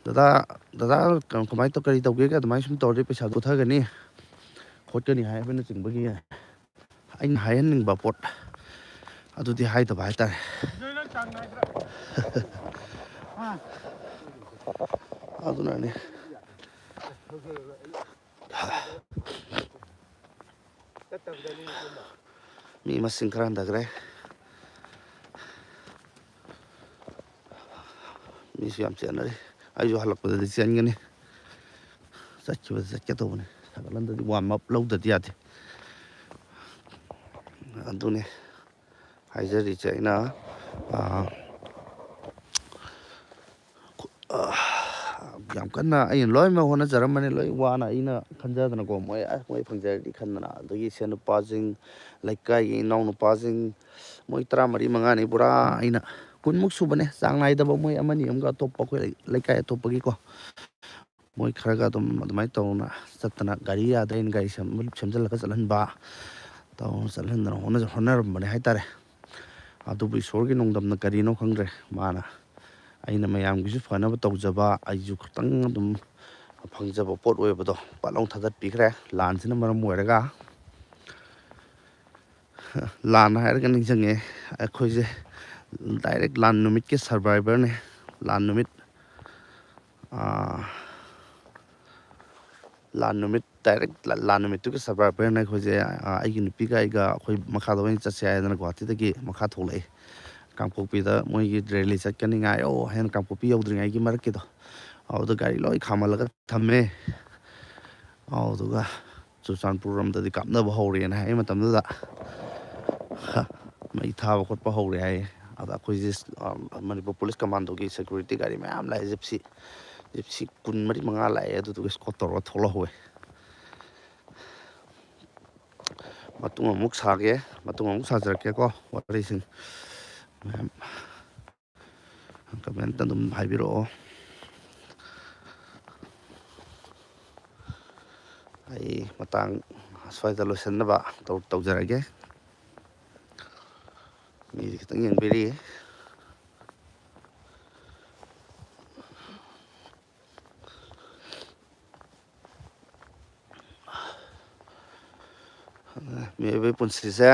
"ꯗꯗꯥ, ꯗꯗꯥ, ꯀ-, ꯀꯃꯥꯏꯅ ꯇꯧ-, ꯀꯔꯤ ꯇꯧꯒꯦꯒ?" ꯑꯗꯨꯃꯥꯏꯅ ꯁꯨꯝ ꯇꯧꯔꯗꯤ ꯄꯩꯁꯥ ꯄꯨꯊꯒꯅꯤ, ꯈꯣꯠꯀꯅꯤ ꯍꯥꯏꯕꯅꯆꯤꯡꯕꯒꯤ ꯑꯩꯅ ꯍꯥꯏꯍꯟꯅꯤꯡꯕ ꯄꯣꯠ ꯑꯗꯨꯗꯤ ꯍꯥꯏꯗꯕ ꯍꯥꯏꯇꯥꯔꯦ꯫ ꯑꯗꯨꯅꯅꯦ꯫ ꯃꯤ ꯃꯁꯤꯡ ꯈꯔ ꯍꯟꯊꯈ꯭ꯔꯦ꯫ ꯃꯤꯁꯨ ꯌꯥꯝ ꯆꯦꯟꯅꯔꯤ꯫ ꯑꯩꯁꯨ ꯍꯜꯂꯛꯄꯗꯗꯤ ꯆꯦꯟꯒꯅꯤ꯫ ꯆꯠꯈꯤꯕꯗ ꯆꯠꯀꯦ ꯇꯧꯕꯅꯤ꯫ ꯁꯥꯒꯠꯍꯟꯗꯗꯤ, ꯋꯥꯔꯝ ꯑꯞ ꯂꯧꯗꯗꯤ ꯌꯥꯗꯦ꯫ ꯑꯗꯨꯅꯤ ꯍꯥꯏꯖꯔꯤꯁꯦ ꯑꯩꯅ, ꯑꯥ, ꯑꯥ, ꯌꯥꯝ ꯀꯟꯅ ꯑꯩꯅ ꯂꯣꯏꯅꯃꯛ ꯍꯣꯠꯅꯖꯔꯝꯕꯅꯤ, ꯂꯣꯏ ꯋꯥꯅ ꯑꯩꯅ ꯈꯟꯖꯗꯅꯀꯣ, ꯃꯣꯏ ꯑꯁ ꯃꯣꯏ ꯐꯪꯖꯔꯗꯤ ꯈꯟꯗꯅ, ꯑꯗꯒꯤ ꯏꯆꯦ ꯅꯨꯄꯥꯁꯤꯡ, ꯂꯩꯀꯥꯏꯒꯤ ꯏꯅꯥꯎꯅꯨꯄꯥꯁꯤꯡ, ꯃꯣꯏ ꯇꯔꯥꯃꯔꯤ ꯃꯉꯥꯅꯤ ꯄꯨꯔꯥ ꯑꯩꯅ, ꯀꯨꯟꯃꯨꯛ ꯁꯨꯕꯅꯦ ꯆꯥꯡ ꯅꯥꯏꯗꯕ, ꯃꯣꯏ ꯑꯃꯅꯤ ꯑꯃꯒ ꯑꯇꯣꯞꯄ ꯑꯩꯈꯣꯏ ꯂꯩꯀꯥꯏ ꯑꯇꯣꯞꯄꯒꯤꯀꯣ, ꯃꯣꯏ ꯈꯔꯒ ꯑꯗꯨꯝ ꯑꯗꯨꯃꯥꯏꯅ ꯇꯧꯅ ꯆꯠꯇꯅ, ꯒꯥꯔꯤ ꯌꯥꯗ꯭ꯔꯦꯅ ꯒꯥꯔꯤ ꯁꯦꯝ-, ꯁꯦꯝꯖꯤꯜꯂꯒ ꯆꯠꯍꯟꯕ, ꯇꯧꯅ ꯆꯠꯍꯟꯗꯅ ꯍꯣꯠꯅꯖ-, ꯍꯣꯠꯅꯔꯝꯕꯅꯦ ꯍꯥꯏꯇꯥꯔꯦ꯫ ꯑꯗꯨꯕꯨ ꯏꯁꯣꯔꯒꯤ ꯅꯣꯡꯗꯝꯅ ꯀꯔꯤꯅꯣ ꯈꯪꯗ꯭ꯔꯦ, ꯃꯥꯅ ꯑꯩꯅ ꯃꯌꯥꯝꯒꯤꯁꯨ ꯐꯅꯕ ꯇꯧꯖꯕ, ꯑꯩꯁꯨ ꯈꯤꯇꯪ ꯑꯗꯨꯝ ꯐꯪꯖꯕ ꯄꯣꯠ ꯑꯣꯏꯕꯗꯣ ꯄꯠ ꯂꯥꯎ ꯊꯥꯗꯠꯄꯤꯈ꯭ꯔꯦ, ꯂꯥꯟꯁꯤꯅ ꯃꯔꯝ ꯑꯣꯏꯔꯒ꯫ ꯂꯥꯟ ꯍꯥꯏꯔꯒ ꯅꯤꯡꯁꯤꯡꯉꯦ, ꯑꯩꯈꯣꯏꯁꯦ ꯗꯥꯏꯔꯦꯛ ꯂꯥꯟ ꯅꯨꯃꯤꯠꯀꯤ ꯁꯔꯚꯥꯏꯚꯔꯅꯦ꯫ ꯂꯥꯟ ꯅꯨꯃꯤꯠ, ꯑꯥ, ꯂꯥꯟ ꯅꯨꯃꯤꯠ, ꯗꯥꯏꯔꯦꯛ ꯂꯥꯟ ꯅꯨꯃꯤꯠꯇꯨꯒꯤ ꯁꯔꯚꯥꯏꯚꯔꯅ ꯑꯩꯈꯣꯏꯁꯦ, ꯑꯥ, ꯑꯩꯒꯤ ꯅꯨꯄꯤꯒ ꯑꯩꯒ ꯑꯩꯈꯣꯏ ꯃꯈꯥꯗ ꯑꯣꯏꯅ ꯆꯠꯁꯦ ꯍꯥꯏꯗꯅ ꯒꯨꯍꯥꯇꯤꯗꯒꯤ ꯃꯈꯥ ꯊꯣꯛꯂꯛꯑꯦ꯫ ꯀꯥꯡꯄꯣꯛꯄꯤꯗ ꯃꯣꯏꯒꯤ ꯔꯦꯂꯤ ꯆꯠꯀꯅꯤ, ꯉꯥꯏꯌꯣ ꯍꯥꯏꯅ ꯀꯥꯡꯄꯣꯛꯄꯤ ꯌꯧꯗ꯭ꯔꯤꯉꯩꯒꯤ ꯃꯔꯛꯀꯤꯗꯣ, ꯑꯗꯨꯗ ꯒꯥꯔꯤ ꯂꯣꯏ ꯈꯥꯝꯍꯜꯂꯒ ꯊꯝꯃꯦ꯫ ꯑꯗꯨꯗꯨꯒ ꯆꯨꯔꯆꯥꯟꯄꯨꯔ ꯔꯣꯝꯗꯗꯤ ꯀꯥꯞꯅꯕ ꯍꯧꯔꯦꯅ ꯍꯥꯏ ꯃꯇꯝꯗꯨꯗ꯫ ꯃꯩ ꯊꯥꯕ ꯈꯣꯠꯄ ꯍꯧꯔꯦ ꯍꯥꯏ꯫ ꯑꯗ ꯑꯩꯈꯣꯏꯁꯦ, ꯑ, ꯃꯅꯤꯄꯨꯔ ꯄꯨꯂꯤꯁ ꯀꯃꯥꯟꯗꯣꯒꯤ ꯁꯦꯀ꯭ꯌꯨꯔꯤꯇꯤ ꯒꯥꯔꯤ ꯃꯌꯥꯝ ꯂꯥꯛꯑꯦ, ꯖꯤꯞꯁꯤ, ꯖꯤꯞꯁꯤ ꯀꯨꯟ ꯃꯔꯤ ꯃꯉꯥ ꯂꯥꯛꯑꯦ, ꯑꯗꯨꯗꯨꯒ ꯏꯁꯀꯣꯠ ꯇꯧꯔꯒ ꯊꯣꯛꯂꯛꯍꯧꯋꯦ꯫ ꯃꯇꯨꯡ ꯑꯃꯨꯛ ꯁꯥꯒꯦ, ꯃꯇꯨꯡ ꯑꯃꯨꯛ ꯁꯥꯖꯔꯛꯀꯦꯀꯣ ꯋꯥꯔꯤꯁꯤꯡ ꯃꯌꯥꯝ꯫ ꯀꯃꯦꯟꯇ ꯑꯗꯨꯝ ꯍꯥꯏꯕꯤꯔꯛꯑꯣ꯫ ꯑꯩ ꯃꯇꯥꯡ ꯑꯁ꯭ꯋꯥꯏꯗ ꯂꯣꯏꯁꯤꯟꯅꯕ ꯇꯧ-, ꯇꯧꯖꯔꯒꯦ꯫ ꯃꯤꯁꯦ ꯈꯤꯇꯪ ꯌꯦꯡꯕꯤꯔꯤ꯫ ꯃꯤꯑꯣꯏꯕꯒꯤ ꯄꯨꯟꯁꯤꯁꯦ,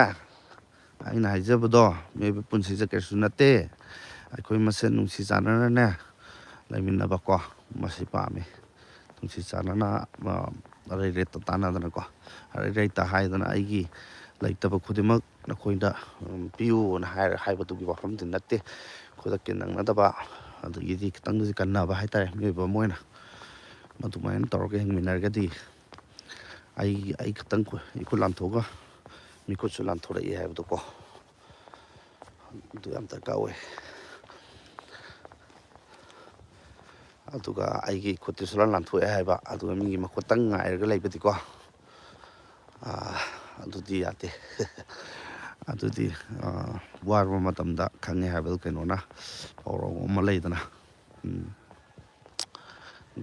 ꯑꯩꯅ ꯍꯥꯏꯖꯕꯗꯣ, ꯃꯤꯑꯣꯏꯕꯒꯤ ꯄꯨꯟꯁꯤꯁꯦ ꯀꯩꯁꯨ ꯅꯠꯇꯦ꯫ ꯑꯩꯈꯣꯏ ꯃꯁꯦꯟ ꯅꯨꯡꯁꯤ ꯆꯥꯟꯅꯅꯅꯦ ꯂꯩꯃꯤꯟꯅꯕꯀꯣ, ꯃꯁꯤ ꯄꯥꯝꯃꯤ꯫ ꯅꯨꯡꯁꯤ ꯆꯥꯟꯅꯅ, ꯑ, ꯑꯔꯩ ꯂꯩꯇ ꯇꯥꯟꯅꯗꯅꯀꯣ, ꯑꯔꯩ ꯂꯩꯇ ꯍꯥꯏꯗꯅ ꯑꯩꯒꯤ ꯂꯩꯇꯕ ꯈꯨꯗꯤꯡꯃꯛ ꯅꯈꯣꯏꯗ, ꯎꯝ, ꯄꯤꯌꯨꯅ ꯍꯥꯏꯔ-, ꯍꯥꯏꯕꯗꯨꯒꯤ ꯋꯥꯐꯝꯗꯤ ꯅꯠꯇꯦ꯫ ꯈꯨꯗꯛꯀꯤ ꯅꯪꯅꯗꯕ, ꯑꯗꯒꯤꯗꯤ ꯈꯤꯇꯪꯗꯤ ꯀꯟꯅꯕ ꯍꯥꯏꯇꯥꯔꯦ, ꯃꯤꯑꯣꯏꯕ ꯑꯃ ꯑꯣꯏꯅ꯫ ꯃꯗꯨꯃꯥꯏꯅ ꯇꯧꯔꯒ ꯍꯤꯡꯃꯤꯟꯅꯔꯒꯗꯤ ꯑꯩ, ꯑꯩ ꯈꯤꯇꯪ ꯈꯨ-, ꯏꯈꯨꯠ ꯂꯥꯟꯊꯣꯛꯑꯒ ꯃꯤꯈꯨꯠꯁꯨ ꯂꯥꯟꯊꯣꯔꯛꯏ ꯍꯥꯏꯕꯗꯣꯀꯣ, ꯑꯗꯨ ꯌꯥꯝ ꯗꯔꯀꯥꯔ ꯑꯣꯏ꯫ ꯑꯗꯨꯒ ꯑꯩꯒꯤ ꯈꯨꯠꯇꯤ ꯁꯨꯂꯥꯟ ꯂꯥꯟꯊꯣꯛꯑꯦ ꯍꯥꯏꯕ, ꯑꯗꯨꯒ ꯃꯤꯒꯤ ꯃꯈꯨꯠꯇꯪ ꯉꯥꯏꯔꯒ ꯂꯩꯕꯗꯤꯀꯣ, ꯑꯥ, ꯑꯗꯨꯗꯤ ꯌꯥꯗꯦ꯫ ꯑꯗꯨꯗꯤ, ꯑꯥ, ꯋꯥꯔꯕ ꯃꯇꯝꯗ ꯈꯪꯉꯦ ꯍꯥꯏꯕꯗꯨ ꯀꯩꯅꯣꯅ ꯄꯥꯎꯔꯧ ꯑꯃ ꯂꯩꯗꯅ, ꯎꯝ,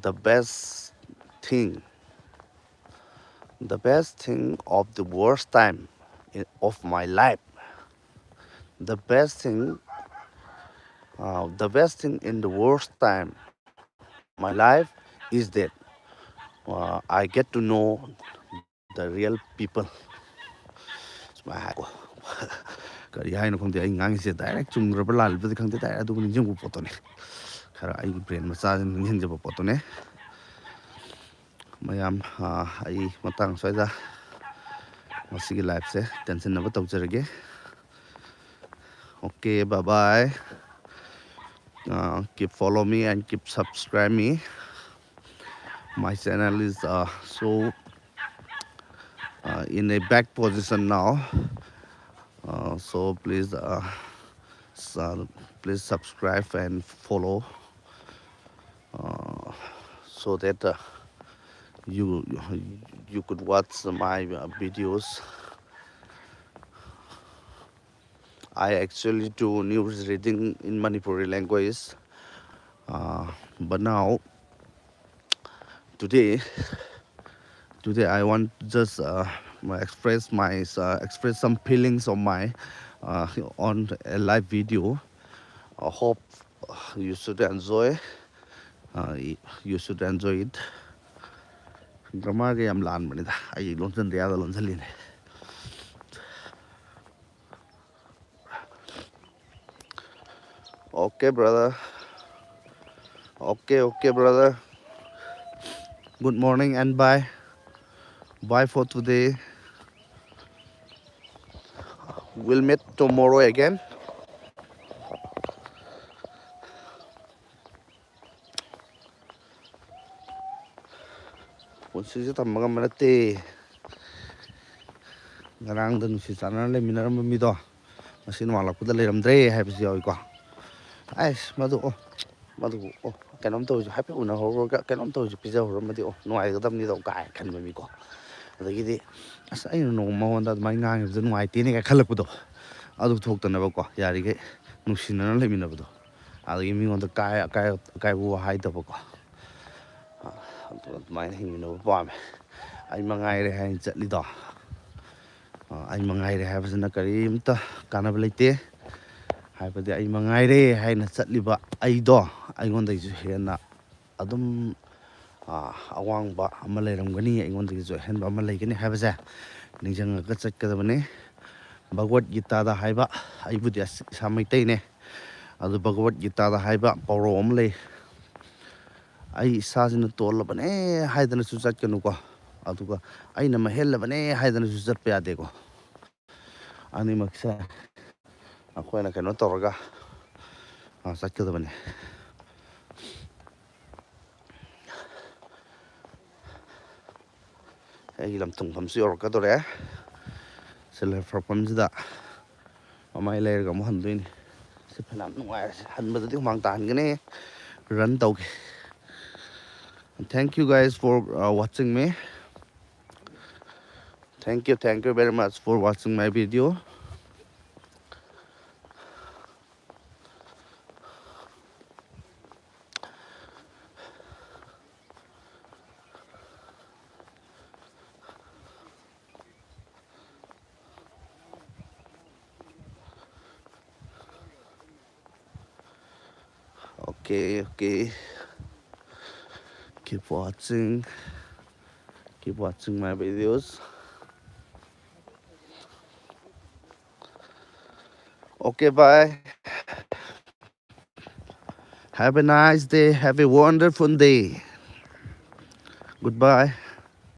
"The best thing, the best thing of the worst time in, of my life, the best thing, uh, the best thing in the worst time my life is that, uh, I get to know the real people." ꯁꯨꯃꯥꯏꯅ ꯍꯥꯏꯀꯣ꯫ ꯀꯔꯤ ꯍꯥꯏꯅꯣ ꯈꯪꯗꯦ, ꯑꯩ ꯉꯥꯡꯉꯤꯁꯦ direct ꯆꯨꯝꯈ꯭ꯔꯕ ꯂꯥꯜꯂꯤꯕꯗꯤ ꯈꯪꯗꯦ, direct ꯑꯗꯨꯕꯨ ꯅꯤꯡꯁꯤꯡꯕ ꯄꯣꯠꯇꯨꯅꯦ꯫ ꯈꯔ ꯑꯩꯒꯤ ꯕ꯭ꯔꯦꯟ ꯃꯆꯥꯁꯤꯅ ꯅꯤꯡꯁꯤꯡꯖꯕ ꯄꯣꯠꯇꯨꯅꯦ꯫ ꯃꯌꯥꯝ, ꯑ, ꯑꯩ ꯃꯇꯥꯡ ꯁ꯭ꯋꯥꯏꯗ ꯉꯁꯤꯒꯤ ꯂꯥꯏꯐꯁꯦ ꯇꯦꯟꯁꯤꯟꯅꯕ ꯇꯧꯖꯔꯒꯦ꯫ Okay, bye bye. Uh, keep follow me and keep subscribe me. My channel is, uh, so, uh, in a back position now. Uh, so please, uh, s-, uh, please subscribe and follow, uh, so that, uh, you, you could watch my, uh, videos. I actually do news reading in Manipuri language, uh, but now today, today I want just, uh, express my, uh, express some feelings of my, uh, on a live video. I hope you should enjoy. Uh, you should enjoy it. ꯒ꯭ꯔꯃꯥꯔꯒ ꯌꯥꯝ ꯂꯥꯟꯕꯅꯤꯗ, ꯑꯩ ꯂꯣꯟꯁꯤꯟꯗ ꯌꯥꯗ ꯂꯣꯟꯁꯤꯜꯂꯤꯅꯦ꯫ Okay, brother. Okay, okay, brother. Good morning and bye. Bye for today. We'll meet tomorrow again. ꯄꯨꯟꯁꯤꯁꯦ ꯇꯝꯕ ꯉꯝꯕ ꯅꯠꯇꯦ꯫ ꯉꯔꯥꯡꯗ ꯅꯨꯡꯁꯤ ꯆꯥꯟꯅꯅ ꯂꯩꯃꯤꯟꯅꯔꯝꯕ ꯃꯤꯗꯣ ꯉꯁꯤ ꯅꯣꯡꯉꯥꯜꯂꯛꯄꯗ ꯂꯩꯔꯝꯗ꯭ꯔꯦ ꯍꯥꯏꯕꯁꯨ ꯌꯥꯎꯏꯀꯣ꯫ ꯑꯩꯁ, ꯃꯗꯨ, ꯑꯣ, ꯃꯗꯨꯕꯨ ꯑꯣ ꯀꯩꯅꯣꯝ ꯇꯧꯔꯁꯨ ꯍꯥꯏꯐꯦꯠ ꯎꯅꯍꯧꯔꯒ ꯀꯩꯅꯣꯝ ꯇꯧꯔꯁꯨ ꯄꯤꯖꯍꯧꯔꯝꯃꯗꯤ ꯑꯣ ꯅꯨꯡꯉꯥꯏꯒꯗꯕꯅꯤꯗꯣ ꯀꯥꯏ ꯈꯟꯕ ꯃꯤꯀꯣ꯫ ꯑꯗꯒꯤꯗꯤ ꯑꯁ ꯑꯩꯅ ꯅꯣꯡꯃ ꯃꯉꯣꯟꯗ ꯑꯗꯨꯃꯥꯏꯅ ꯉꯥꯡꯉꯤꯕꯗꯣ ꯅꯨꯡꯉꯥꯏꯇꯦꯅꯦ ꯀꯥꯏ ꯈꯜꯂꯛꯄꯗꯣ꯫ ꯑꯗꯨ ꯊꯣꯛꯇꯅꯕꯀꯣ ꯌꯥꯔꯤꯈꯩ ꯅꯨꯡꯁꯤꯅꯅ ꯂꯩꯃꯤꯟꯅꯕꯗꯣ꯫ ꯑꯗꯒꯤ ꯃꯤꯉꯣꯟꯗ ꯀꯥꯏ ꯑꯀꯥꯏ ꯑꯀꯥꯏꯕ ꯋꯥ ꯍꯥꯏꯗꯕꯀꯣ꯫ ꯑꯗꯨ ꯑꯗꯨꯃꯥꯏꯅ ꯍꯤꯡꯃꯤꯟꯅꯕ ꯄꯥꯝꯃꯦ꯫ ꯑꯩ ꯃꯉꯥꯏꯔꯦ ꯍꯥꯏꯅ ꯆꯠꯂꯤꯗꯣ꯫ ꯑꯩ ꯃꯉꯥꯏꯔꯦ ꯍꯥꯏꯕꯁꯤꯅ ꯀꯔꯤꯝꯇ ꯀꯥꯟꯅꯕ ꯂꯩꯇꯦ꯫ ꯍꯥꯏꯕꯗꯤ ꯑꯩ ꯃꯉꯥꯏꯔꯦ ꯍꯥꯏꯅ ꯆꯠꯂꯤꯕ ꯑꯩꯗꯣ ꯑꯩꯉꯣꯟꯗꯒꯤꯁꯨ ꯍꯦꯟꯅ ꯑꯗꯨꯝ ꯑꯋꯥꯡꯕ ꯑꯃ ꯂꯩꯔꯝꯒꯅꯤ, ꯑꯩꯉꯣꯟꯗꯒꯤꯁꯨ ꯑꯍꯦꯟꯕ ꯑꯃ ꯂꯩꯒꯅꯤ ꯍꯥꯏꯕꯁꯦ ꯅꯤꯡꯁꯤꯡꯉꯒ ꯆꯠꯀꯗꯕꯅꯤ꯫ ꯚꯒꯋꯠ ꯒꯤꯇꯥꯗ ꯍꯥꯏꯕ, ꯑꯩꯕꯨꯗꯤ ꯏꯁꯥ ꯃꯩꯇꯩꯅꯦ, ꯑꯗꯨ ꯚꯒꯋꯠ ꯒꯤꯇꯥꯗ ꯍꯥꯏꯕ ꯄꯥꯎꯔꯧ ꯑꯃ ꯂꯩ꯫ ꯑꯩ ꯏꯁꯥꯁꯤꯅ ꯇꯣꯜꯂꯕꯅꯦ ꯍꯥꯏꯗꯅꯁꯨ ꯆꯠꯀꯅꯨꯀꯣ, ꯑꯗꯨꯒ ꯑꯩꯅ ꯃꯍꯦꯜꯂꯕꯅꯦ ꯍꯥꯏꯗꯅꯁꯨ ꯆꯠꯄ ꯌꯥꯗꯦꯀꯣ꯫ ꯑꯅꯤꯃꯛꯁꯦ ꯑꯩꯈꯣꯏꯅ ꯀꯩꯅꯣ ꯇꯧꯔꯒ ꯆꯠꯀꯗꯕꯅꯤ꯫ ꯑꯩꯒꯤ ꯂꯝ ꯊꯨꯡꯐꯝꯁꯨ ꯌꯧꯔꯛꯀꯗꯧꯔꯦ꯫ ꯁꯦꯜꯐ ꯍꯦꯜꯞ ꯒ꯭ꯔꯨꯞ ꯃꯐꯝꯁꯤꯗ ꯃꯃꯥꯏ ꯂꯩꯔꯒ ꯑꯃꯨꯛ ꯍꯟꯗꯣꯏꯅꯤ꯫ ꯁꯤ ꯐꯅꯌꯥꯝ ꯅꯨꯡꯉꯥꯏꯔꯦ꯫ ꯁꯤ ꯍꯟꯕꯗꯗꯤ ꯍꯨꯃꯥꯡ ꯇꯥꯍꯟꯒꯅꯤ꯫ ꯔꯟ ꯇꯧꯒꯦ꯫ Thank you guys for uh, watching me. Thank you, thank you very much for watching my video. Okay, okay. Keep watching. Keep watching my videos. Okay, bye. Have a nice day. Have a wonderful day. Goodbye.